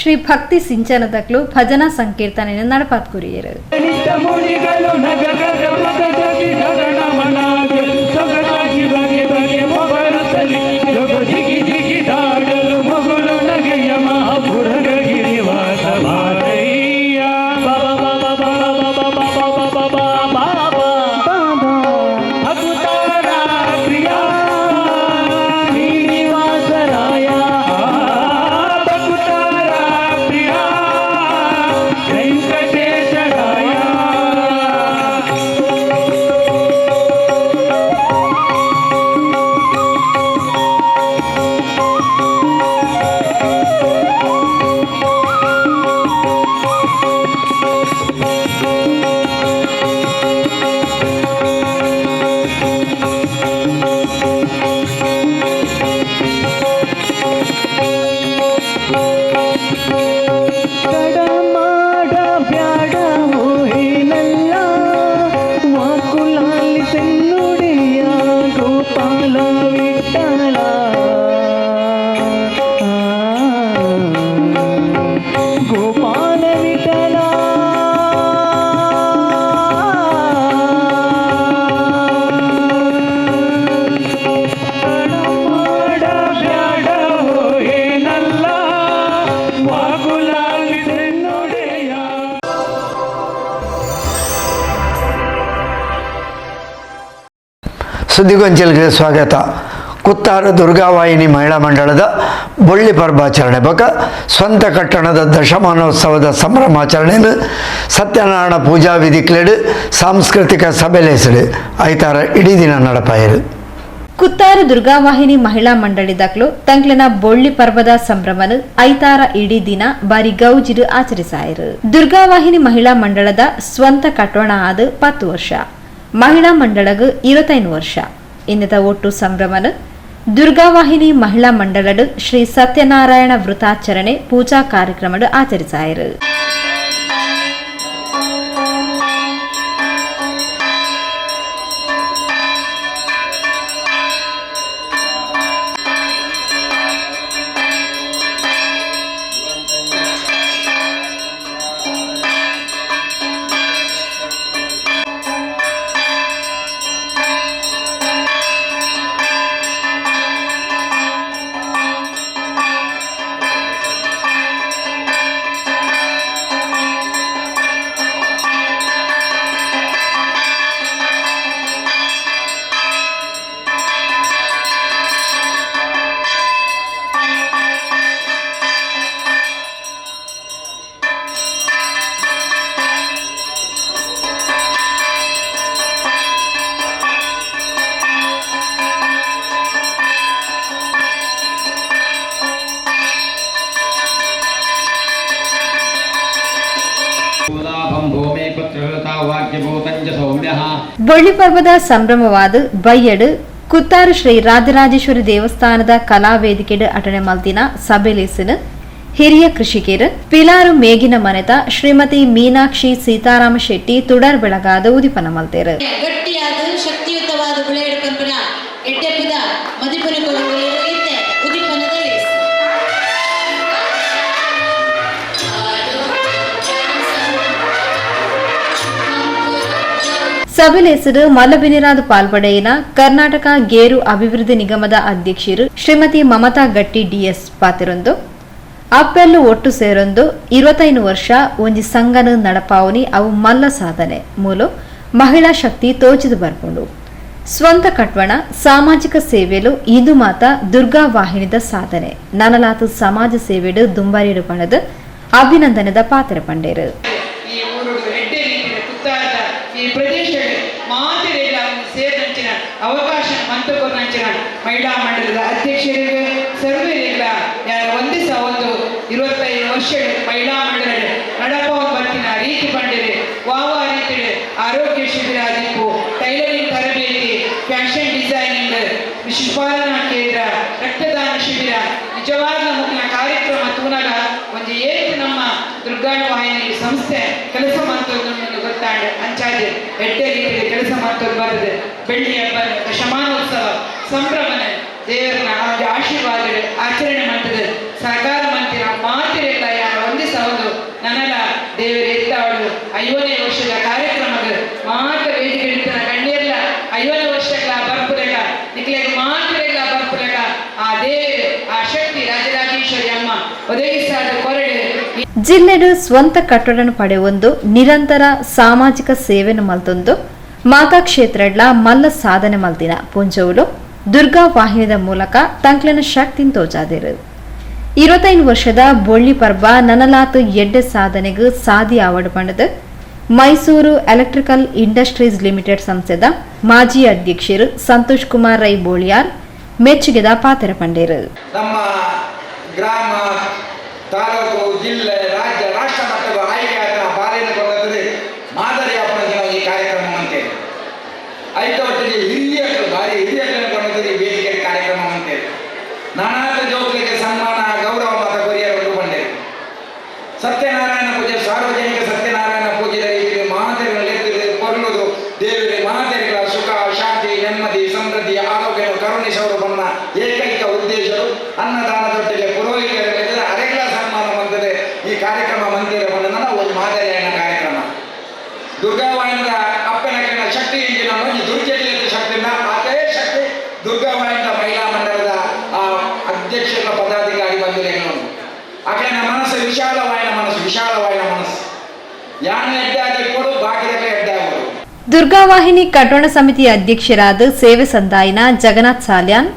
S3: ಶ್ರೀ ಭಕ್ತಿ ಸಿಂಚನದಕ್ಲು ಭಜನಾ ಸಂಕೀರ್ತನೆ ನಡಪಾತ್ ಕುರಿಯರು.
S2: ಸುದ್ದಿಗೊಂಚಲಿಗೆ ಸ್ವಾಗತ. ಕುತ್ತಾರು ದುರ್ಗಾವಾಹಿನಿ ಮಹಿಳಾ ಮಂಡಳದ ಬೊಳ್ಳಿ ಪರ್ವಾಚರಣೆ ಬೊಕ ಸ್ವಂತ ಕಟ್ಟಣದ ದಶಮಾನೋತ್ಸವದ ಸಂಭ್ರಮಾಚರಣೆಯನ್ನು ಸತ್ಯನಾರಾಯಣ ಪೂಜಾ ವಿಧಿಕ್ಲೆಡು ಸಾಂಸ್ಕೃತಿಕ ಸಭೆಲೇಸಡು ಐತಾರ ಇಡೀ ದಿನ ನಡಪಾಯರು.
S3: ಕುತ್ತಾರು ದುರ್ಗಾವಾಹಿನಿ ಮಹಿಳಾ ಮಂಡಳಿದಾಕ್ಲು ತಂಕ್ಲೆನ ಬೊಳ್ಳಿ ಪರ್ವದ ಸಂಭ್ರಮನು ಐತಾರ ಇಡೀ ದಿನ ಬಾರಿ ಗೌಜಿರು ಆಚರಿಸಾಯರು. ದುರ್ಗಾವಾಹಿನಿ ಮಹಿಳಾ ಮಂಡಳದ ಸ್ವಂತ ಕಟ್ಟೋಣ ಆದ 10 ವರ್ಷ, ಮಹಿಳಾ ಮಂಡಳಗು 25 ವರ್ಷ. ಇನ್ನದ ಒಟ್ಟು ಸಂಭ್ರಮನು ದುರ್ಗಾವಾಹಿನಿ ಮಹಿಳಾ ಮಂಡಳಡು ಶ್ರೀ ಸತ್ಯನಾರಾಯಣ ವೃತಾಚರಣೆ ಪೂಜಾ ಕಾರ್ಯಕ್ರಮಡು ಆಚರಿಸಾಯರು. ಬೊಳ್ಳಿ ಪರ್ವದ ಸಂಭ್ರಮವಾದ ಬಯ್ಯಡು ಕುತ್ತಾರು ಶ್ರೀ ರಾಜರಾಜೇಶ್ವರಿ ದೇವಸ್ಥಾನದ ಕಲಾವೇದಿಕೆಡು ಅಟನೆ ಮಲ್ತಿನ ಸಭೆಲೇಸಿನ ಹಿರಿಯ ಕೃಷಿಕರು ಪಿಲಾರು ಮೇಗಿನ ಮನೆತ ಶ್ರೀಮತಿ ಮೀನಾಕ್ಷಿ ಸೀತಾರಾಮ ಶೆಟ್ಟಿ ತುಡರ್ ಬೆಳಗಾದ ಉದಿಪನ ಮಲ್ತೇರು.
S18: ಗಟ್ಟಿಯಾದ ಶಕ್ತಿಯುತವಾದ ಬೆಳೆಯಡು ಪಂಪಿನ ಎಡ್ಡೆಪ್ಪಿದ ಮದಿಪನ ಇತ್ತೆ ಉದಿಪನದ ಲೇಸ್.
S3: ಸಭೆಲೇಸರು ಮಲ್ಲಬಿನಿರಾದ ಪಾಲ್ಪಡೆಯಿನ ಕರ್ನಾಟಕ ಗೇರು ಅಭಿವೃದ್ಧಿ ನಿಗಮದ ಅಧ್ಯಕ್ಷರು ಶ್ರೀಮತಿ ಮಮತಾ ಗಟ್ಟಿ ಡಿಎಸ್ ಪಾತಿರೊಂದು ಅಪ್ಪೆಲ್ಲು ಒಟ್ಟು ಸೇರೊಂದು 25 ವರ್ಷ ಒಂಜಿ ಸಂಘನ ನಡಪಾವನಿ ಅವು ಮಲ್ಲ ಸಾಧನೆ ಮೂಲು ಮಹಿಳಾ ಶಕ್ತಿ ತೋಚಿದು ಬರ್ಕೊಂಡು ಸ್ವಂತ ಕಟ್ವಣ ಸಾಮಾಜಿಕ ಸೇವೆಲು ಇದು ಮಾತ ದುರ್ಗಾ ವಾಹಿನಿದ ಸಾಧನೆ ನನಲಾತು ಸಮಾಜ ಸೇವೆಡು ದುಂಬಾರಿಡು ಪಣದು ಅಭಿನಂದನದ ಪಾತ್ರ ಪಂಡೇರು.
S19: ಅವಕಾಶ ಮಂತಕೊರ್ನಂಚಿನ ಮಹಿಳಾ ಮಂಡಲದ ಅಧ್ಯಕ್ಷರಿಗೆ ಸರ್ವರಿಗಳ ಯಾರು ಒಂದೇ ಸಹ ಒಂದು 25 ವರ್ಷ ಮಹಿಳಾ ಮಂಡಲ ನಡಪ ಬರ್ತಿನ ರೀತಿ ಪಂಡಿರಿ ವಾವ ರೀತಿ ಆರೋಗ್ಯ ಶಿಬಿರ ದಿಕ್ಕು ಟೈಲರಿಂಗ್ ತರಬೇತಿ ಫ್ಯಾಷನ್ ಡಿಸೈನಿಂಗ್ ಶಿಶುಪಾಲನಾ ಕೇಂದ್ರ ರಕ್ತದಾನ ಶಿಬಿರ ನಿಜವಾದ ಮುಖ್ಯ ಕಾರ್ಯಕ್ರಮ ತೂನಾಗ ಒಂದು ಏತು ನಮ್ಮ ದುರ್ಗಾ ವಾಹಿನಿ ಸಂಸ್ಥೆ ಕೆಲಸ ಮಾಡ್ತದ್ದು ಗೊತ್ತಾಂಡೆ ಅಂಚಾದೆ ಎಡ್ಡೆ ರೀತಿಯಲ್ಲಿ ಕೆಲಸ ಮಾಡ್ತದ್ದು ಬರ್ತದೆ. ಬೆಳ್ಳಿ ಹಬ್ಬ ದಶಮಾನೋತ್ಸವ ಸಂಭ್ರಮನೆ ದೇವರನ್ನ ಆಶೀರ್ವಾದ ಆಚರಣೆ ಮಾಡ್ತದೆ. ಸಹಕಾರ ಮಂತಿನ ಮಾತಿರೆಲ್ಲ ಯಾರು
S3: ಜಿಲ್ಲೆಡು ಸ್ವಂತ ಕಟ್ಟಡನ ಪಡೆಯೊಂದು ನಿರಂತರ ಸಾಮಾಜಿಕ ಸೇವೆನು ಮಲ್ತೊಂದು ಮಾತಾ ಕ್ಷೇತ್ರಡ್ಲ ಮಲ್ಲ ಸಾಧನೆ ಮಲ್ತಿನ ಪುಂಜೋವುಲು ದುರ್ಗಾ ವಾಹಿನಿದ ಮೂಲಕ ತಂಕ್ಲೆನ ಶಕ್ತಿನ್ ತೋಜಾದಿರು. 25 ವರ್ಷದ ಬೊಳ್ಳಿ ಪರ್ಬ ನನಲಾತು ಎಡ್ಡೆ ಸಾಧನೆಗೆ ಸಾದಿ ಆವಡು ಪಂಡದು ಮೈಸೂರು electrical industries limited ಸಂಸ್ಥೆದ ಮಾಜಿ ಅಧ್ಯಕ್ಷರು ಸಂತೋಷ್ ಕುಮಾರ್ ರೈ ಬೋಳಿಯಾರ್ ಮೆಚ್ಚುಗೆದ ಪಾತ್ರ ಪಂಡೇರು.
S20: ನಮ್ಮ ಗ್ರಾಮ, ತಾಲೂಕು, ಜಿಲ್ಲೆ, ರಾಜ್ಯ, ರಾಷ್ಟ್ರ ಮಟ್ಟದ ಆಯ್ಕೆಯಾದ ಬಾಲಿನ ಕೊಲ್ಲದಲ್ಲಿ ಮಾದರಿ ಅಪ್ಪನ ಈ ಕಾರ್ಯಕ್ರಮ ಅಂತೇಳಿ ಐತೊಟ್ಟಿಗೆ ಹಿರಿಯರು ಭಾರಿ ಹಿರಿಯರನ್ನು ಕೊಂಡದ್ದು ಈ ವೇದಿಕೆ ಕಾರ್ಯಕ್ರಮ ಅಂತೇಳಿ ನಾನಾದ ಜೋಕರಿಗೆ ಸನ್ಮಾನ ಗೌರವ ಮತ ಕೊರಿಯರು ಬಂದೆ. ಸತ್ಯನಾರಾಯಣ ಪೂಜೆ, ಸಾರ್ವಜನಿಕ ಸತ್ಯನಾರಾಯಣ ಪೂಜೆ ರೀತಿಯಲ್ಲಿ ಮಾತೆಗಳಲ್ಲಿ ಕೊಲ್ಲುವುದು ದೇವರಿಗೆ ಮಾತೆಗಳ ಸುಖ, ಶಾಂತಿ, ನೆಮ್ಮದಿ, ಸಮೃದ್ಧಿ, ಆರೋಗ್ಯ ಕರುಣಿಸವರು ಬಣ್ಣ ಏಕೈಕ ಉದ್ದೇಶರು ಅನ್ನದಾನದೊಟ್ಟಿಗೆ ಪುರೋಹಿತರ ಅರೆಗಳ ಸನ್ಮಾನ ಬಂದದೆ ಈ ಕಾರ್ಯಕ್ರಮ ಮಂದಿರ ಬಂದ ಒಂದು ಮಾದರಿಯ ಕಾರ್ಯಕ್ರಮ. ದುರ್ಗಾವಾಹಿನಿಯ ಅಪ್ಪನ ಶಕ್ತಿ ಈಗಿನ ಮಂಜು ದುರ್ಜಟಿಯ ಶಕ್ತಿಯಿಂದ ಅದೇ ಶಕ್ತಿ ದುರ್ಗಾವಾಹಿನಿಯ ಮಹಿಳಾ ಮಂಡಲದ ಆ ಅಧ್ಯಕ್ಷರ ಪದಾಧಿಕಾರಿ ಬಂದಿದೆ. ಆಕೆಯ ಮನಸ್ಸು ವಿಶಾಲವಾಯಿನ ಮನಸ್ಸು, ವಿಶಾಲವಾಯಿನ ಮನಸ್ಸು ಯಾನ ಎಡ್ಡೆ ಕೊಡು ಬಾಕಿದಕ್ಕೆ ಎಡ್ಡೆ ಆಗೋದು.
S3: ದುರ್ಗಾವಾಹಿನಿ ಕಟ್ಟೋಣ ಸಮಿತಿಯ ಅಧ್ಯಕ್ಷರಾದ ಸೇವೆ ಸಂದಾಯಿನ ಜಗನ್ನಾಥ್ ಸಾಲ್ಯಾನ್,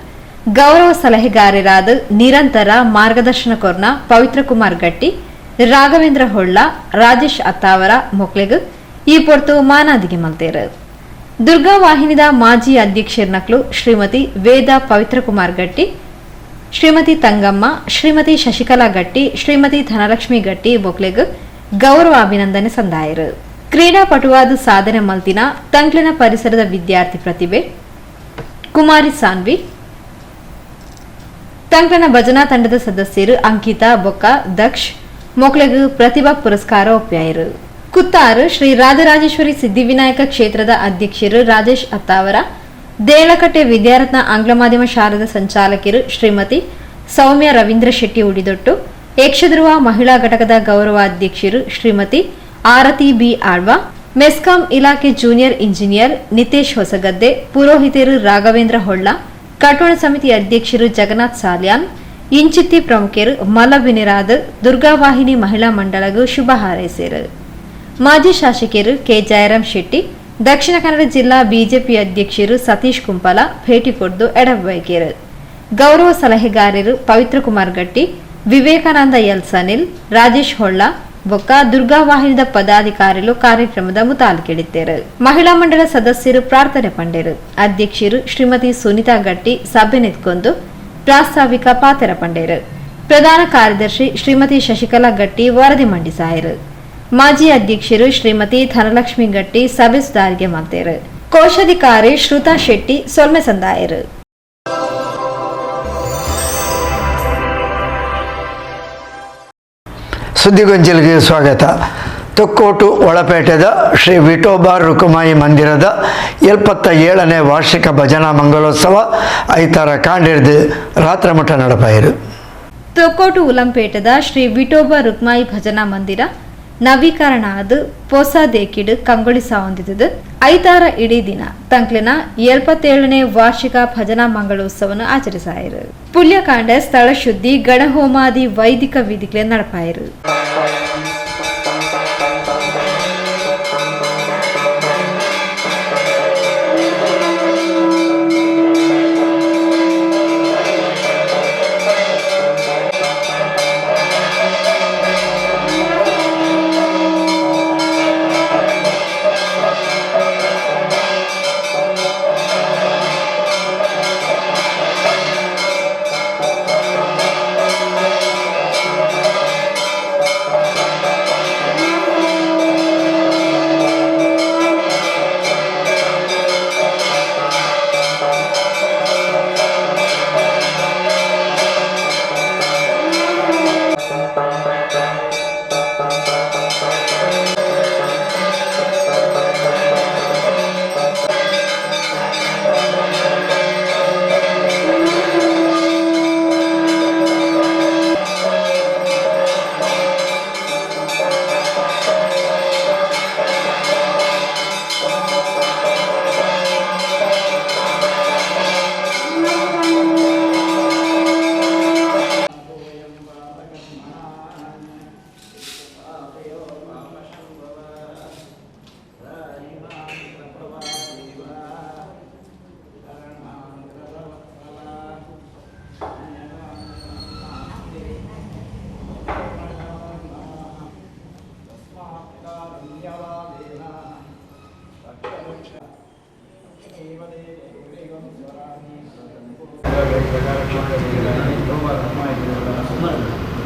S3: ಗೌರವ ಸಲಹೆಗಾರರಾದ ನಿರಂತರ ಮಾರ್ಗದರ್ಶನ ಕೊರ್ನ ಪವಿತ್ರ ಕುಮಾರ್ ಗಟ್ಟಿ, ರಾಘವೇಂದ್ರ ಹೊಳ್ಳ, ರಾಜೇಶ್ ಅತ್ತಾವರ ಮೊಕ್ಲೆಗ್ ಈ ಪೊರ್ತು ಮಾನಾದಿಗೆ ಮಲ್ತೇರು. ದುರ್ಗಾವಾಹಿನಿದ ಮಾಜಿ ಅಧ್ಯಕ್ಷರ್ನಕ್ಲು ಶ್ರೀಮತಿ ವೇದ ಪವಿತ್ರ ಕುಮಾರ್ ಗಟ್ಟಿ, ಶ್ರೀಮತಿ ತಂಗಮ್ಮ, ಶ್ರೀಮತಿ ಶಶಿಕಲಾ ಗಟ್ಟಿ, ಶ್ರೀಮತಿ ಧನಲಕ್ಷ್ಮಿ ಗಟ್ಟಿ ಬೊಕ್ಲೆಗ್ ಗೌರವ ಅಭಿನಂದನೆ ಸಂದಾಯರು. ಕ್ರೀಡಾಪಟುವಾದ ಸಾಧನೆ ಮಲ್ತಿನ ತಂಕ್ಲಿನ ಪರಿಸರದ ವಿದ್ಯಾರ್ಥಿ ಪ್ರತಿಭೆ ಕುಮಾರಿ ಸಾನ್ವಿ, ತಂಕ್ಲನ ಭಜನಾ ತಂಡದ ಸದಸ್ಯರು ಅಂಕಿತಾ ಬೊಕ್ಕ ದಕ್ಷ್ ಮೊಕ್ಲೆಗ್ ಪ್ರತಿಭಾ ಪುರಸ್ಕಾರ ಒಪ್ಪಾಯರು. ಕುತ್ತಾರು ಶ್ರೀ ರಾಜರಾಜೇಶ್ವರಿ ಸಿದ್ಧಿವಿನಾಯಕ ಕ್ಷೇತ್ರದ ಅಧ್ಯಕ್ಷರು ರಾಜೇಶ್ ಅತ್ತಾವರ, ದೇಳಕಟ್ಟೆ ವಿದ್ಯಾರತ್ನ ಆಂಗ್ಲ ಮಾಧ್ಯಮ ಶಾರದ ಸಂಚಾಲಕಿಯರು ಶ್ರೀಮತಿ ಸೌಮ್ಯ ರವೀಂದ್ರ ಶೆಟ್ಟಿ ಉಡಿದೊಟ್ಟು, ಯಕ್ಷಧ್ರುವ ಮಹಿಳಾ ಘಟಕದ ಗೌರವಾಧ್ಯಕ್ಷರು ಶ್ರೀಮತಿ ಆರತಿ ಬಿ ಆಳ್ವಾ, ಮೆಸ್ಕಾಂ ಇಲಾಖೆ ಜೂನಿಯರ್ ಇಂಜಿನಿಯರ್ ನಿತೇಶ್ ಹೊಸಗದ್ದೆ, ಪುರೋಹಿತರು ರಾಘವೇಂದ್ರ ಹೊಳ್ಳ, ಕಟ್ಟೋಣ ಸಮಿತಿ ಅಧ್ಯಕ್ಷರು ಜಗನ್ನಾಥ್ ಸಾಲ್ಯಾನ್, ಇಂಚಿತ್ತಿ ಪ್ರಮುಖರು ಮಲಬಿನಿರಾದ ದುರ್ಗಾವಾಹಿನಿ ಮಹಿಳಾ ಮಂಡಳಗೂ ಶುಭ ಹಾರೈಸಿರು. ಮಾಜಿ ಶಾಸಕರು ಕೆ ಜಯರಾಮ್ ಶೆಟ್ಟಿ, ದಕ್ಷಿಣ ಕನ್ನಡ ಜಿಲ್ಲಾ ಬಿಜೆಪಿ ಅಧ್ಯಕ್ಷರು ಸತೀಶ್ ಕುಂಪಲ ಭೇಟಿ ಕೊಡ್ದು ಎಡಬೈಕೇರು. ಗೌರವ ಸಲಹೆಗಾರರು ಪವಿತ್ರ ಕುಮಾರ್ ಗಟ್ಟಿ, ವಿವೇಕಾನಂದ ಎಲ್ ಸನಿಲ್, ರಾಜೇಶ್ ಹೊಳ್ಳ ಬೊಕ್ಕ ದುರ್ಗಾವಾಹಿನಿದ ಪದಾಧಿಕಾರಿಗಳು ಕಾರ್ಯಕ್ರಮದ ಮುತಾಲಿಕೆಡಿದ್ದರು. ಮಹಿಳಾ ಮಂಡಳ ಸದಸ್ಯರು ಪ್ರಾರ್ಥನೆ ಪಂಡೇರು. ಅಧ್ಯಕ್ಷರು ಶ್ರೀಮತಿ ಸುನೀತಾ ಗಟ್ಟಿ ಸಭೆ ನಿಂತ್ಕೊಂಡು ಪ್ರಾಸ್ತಾವಿಕ ಪಾತ್ರ ಪಂಡೇರು. ಪ್ರಧಾನ ಕಾರ್ಯದರ್ಶಿ ಶ್ರೀಮತಿ ಶಶಿಕಲಾ ಗಟ್ಟಿ ವರದಿ ಮಂಡಿಸಾಯರು. ಮಾಜಿ ಅಧ್ಯಕ್ಷರು ಶ್ರೀಮತಿ ಧನಲಕ್ಷ್ಮಿ ಗಟ್ಟಿ ಸಭೆ ಸುಧಾರಿಗೆ ಮಾಡ್ತೇರು. ಕೋಶಾಧಿಕಾರಿ ಶ್ರುತಾ ಶೆಟ್ಟಿ ಸೊಲ್ಮೆ ಸಂದಾಯರು.
S2: ಸುದ್ದಿಗೊಂಚಿಲಿಗೆ ಸ್ವಾಗತ. ತೊಕ್ಕೋಟು ಒಳಪೇಟೆದ ಶ್ರೀ ವಿಠೋಬ ರುಕುಮಾಯಿ ಮಂದಿರದ 77ನೇ ವಾರ್ಷಿಕ ಭಜನಾ ಮಂಗಲೋತ್ಸವ ಐತಾರ ಕಾಂಡಿರ್ದು ರಾತ್ರಮಠ ನಡಪಾಯಿರು.
S3: ತೊಕ್ಕೋಟು ಉಲಂಪೇಟದ ಶ್ರೀ ವಿಠೋಬ ರುಕ್ಮಾಯಿ ಭಜನಾ ಮಂದಿರ ನವೀಕರಣ ಅದು ಪೊಸ ದೇಕಿಡು ಕಂಗೊಳಿ ಸಾವಂದಿದ್ದು ಐತಾರ ಇಡೀ ದಿನ ತಂಕ್ಲಿನ 77ನೇ ವಾರ್ಷಿಕ ಭಜನಾ ಮಂಗಳೋತ್ಸವವನ್ನು ಆಚರಿಸಾಯರು. ಪುಲ್ಯಕಾಂಡ ಸ್ಥಳ ಶುದ್ಧಿ ಗಣಹೋಮಾದಿ ವೈದಿಕ ವಿಧಿಗಳೇ ನಡಪಾಯರು.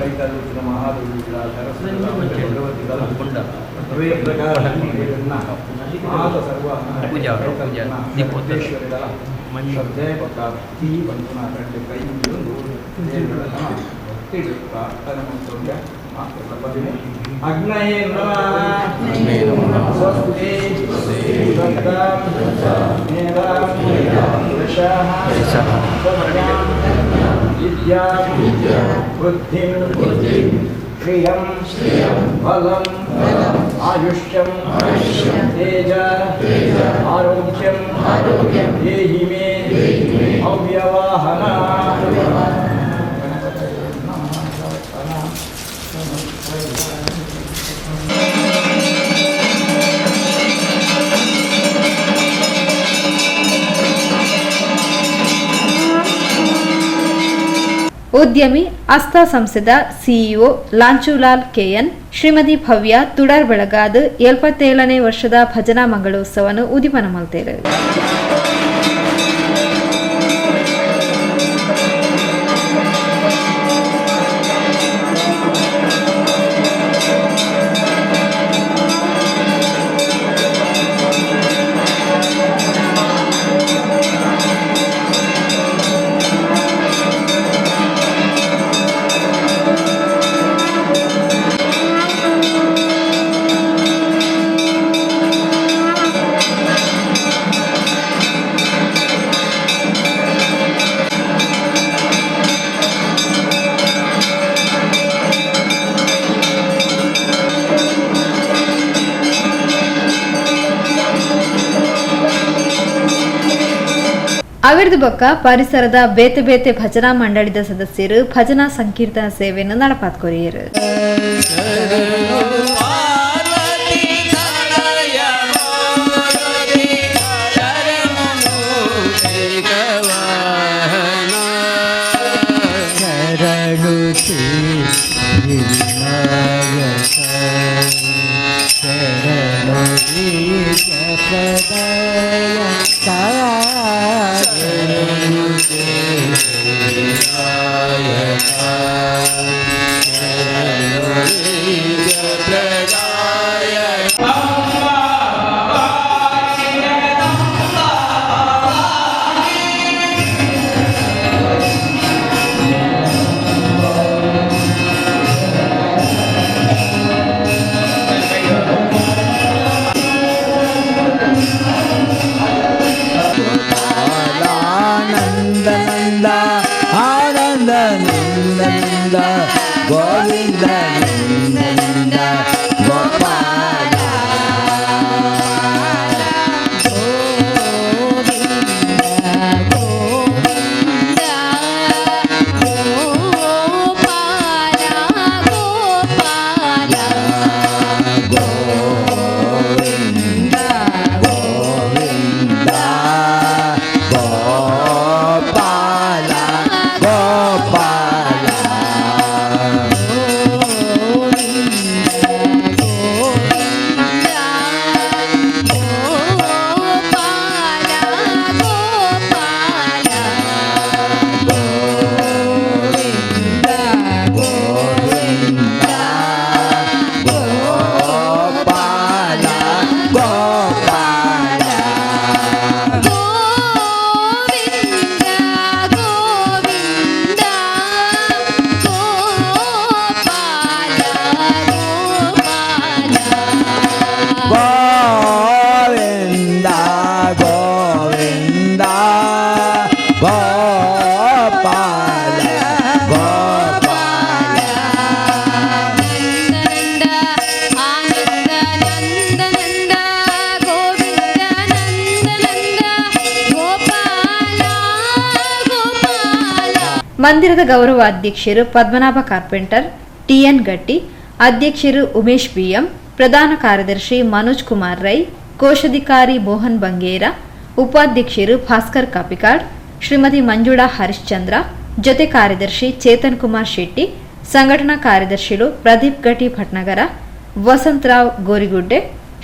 S21: ಕೈತಲ್ಲುತ್ತಿನ ಮಹಾದೇವಿಗಳ ಸರ್ವ ಶ್ರದ್ಧೆ ಬೊಕ್ಕ ಭಕ್ತಿ ಪನ್ಪುನ ರಡ್ಡ್ ಕೈ ಮುಗಿಯೊಂದು ದೇವರುಗಳ ಭಕ್ತಿಡ್ ಪ್ರಾರ್ಥನೆ ಮಲ್ತೊಂಡೆ ಮಾತೆರ್ಲ ಬದಿನೆ. ಅಗ್ನಯೇ ನಮಃ ಸ್ವಸ್ತಿ ಶ್ರದ್ಧಾಂ ಮೇಧಾಂ ಯಶಃ ಸತ್ಯಾಂ ವಿದ್ಯಾಂ ಬುದ್ಧಿಂ ಶ್ರಿಯಂ ಬಲಂ ಆಯುಷ್ಯಂ ತೇಜ ಆರೋಗ್ಯಂ ದೇಹಿ ಮೇ ಅವ್ಯವಾಹನ.
S3: ಉದ್ಯಮಿ ಆಸ್ಥಾ ಸಂಸ್ಥೆದ ಸಿಇಒ ಲಾಂಚುಲಾಲ್ ಕೆಎನ್ ಶ್ರೀಮತಿ ಭವ್ಯ ತುಡಾರ್ ಬೆಳಗಾದ 77ನೇ ವರ್ಷದ ಭಜನಾ ಮಂಗಳೋತ್ಸವವನ್ನು ಉದಿಪನ ಮಲ್ತೇರು. ಅವಿರ್ದು ಬೊಕ್ಕ ಪರಿಸರದ ಬೇತೆ ಬೇತೆ ಭಜನಾ ಮಂಡಳಿದ ಸದಸ್ಯರು ಭಜನಾ ಸಂಕೀರ್ತನ ಸೇವೆಯನ್ನು ನಡಪಾತ್ಕೊರಿಯರು. ಮಂದಿರದ ಗೌರವ ಅಧ್ಯಕ್ಷರು ಪದ್ಮನಾಭ ಕಾರ್ಪೆಂಟರ್, ಟಿಎನ್ ಗಟ್ಟಿ, ಅಧ್ಯಕ್ಷರು ಉಮೇಶ್ ಬಿಎಂ, ಪ್ರಧಾನ ಕಾರ್ಯದರ್ಶಿ ಮನೋಜ್ ಕುಮಾರ್ ರೈ, ಕೋಶಾಧಿಕಾರಿ ಮೋಹನ್ ಬಂಗೇರ, ಉಪಾಧ್ಯಕ್ಷರು ಭಾಸ್ಕರ್ ಕಾಪಿಕಾಡ್, ಶ್ರೀಮತಿ ಮಂಜುಳಾ ಹರಿಶ್ಚಂದ್ರ, ಜೊತೆ ಕಾರ್ಯದರ್ಶಿ ಚೇತನ್ ಕುಮಾರ್ ಶೆಟ್ಟಿ, ಸಂಘಟನಾ ಕಾರ್ಯದರ್ಶಿಗಳು ಪ್ರದೀಪ್ ಗಟ್ಟಿ ಭಟ್ನಗರ, ವಸಂತರಾವ್ ಗೋರಿಗುಡ್ಡೆ,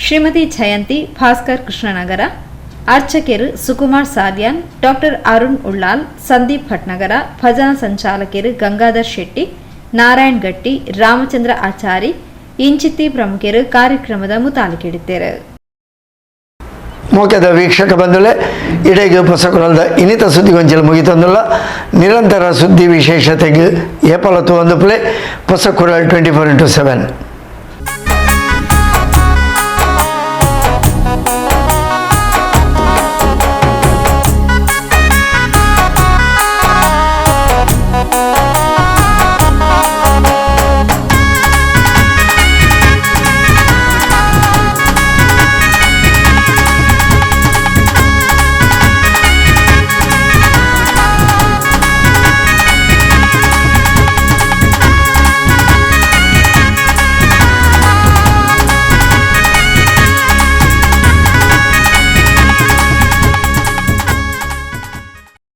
S3: ಶ್ರೀಮತಿ ಜಯಂತಿ ಭಾಸ್ಕರ್ ಕೃಷ್ಣನಗರ, ಅರ್ಚಕರು ಸುಕುಮಾರ್ ಸಾಲ್ಯಾನ್, ಡಾಕ್ಟರ್ ಅರುಣ್ ಉಳ್ಳಾಲ್, ಸಂದೀಪ್ ಭಟ್ನಗರ, ಭಜನಾ ಸಂಚಾಲಕರು ಗಂಗಾಧರ್ ಶೆಟ್ಟಿ, ನಾರಾಯಣ್ ಗಟ್ಟಿ, ರಾಮಚಂದ್ರ ಆಚಾರಿ ಇಂಚಿತ್ತಿ ಪ್ರಮುಖರು ಕಾರ್ಯಕ್ರಮದ ಮುತಾಲಿಕೆಡಿದ್ದರು.
S2: ಮೋಕೆದ ವೀಕ್ಷಕ ಬಂಧುಲೆ, ಇಡೆಗೆ ಪೊಸಕುಲದ ಇನ್ನಿತ ಸುದ್ದಿಗೊಂಚಲು ಮುಗಿತಂದುಲ್ಲ. ನಿರಂತರ ಸುದ್ದಿ ವಿಶೇಷತೆಗೆ ಏಪಲತ್ತು ಒಂದು ಪ್ಲೇ ಹೊಸಕುರಲ್ 24x7.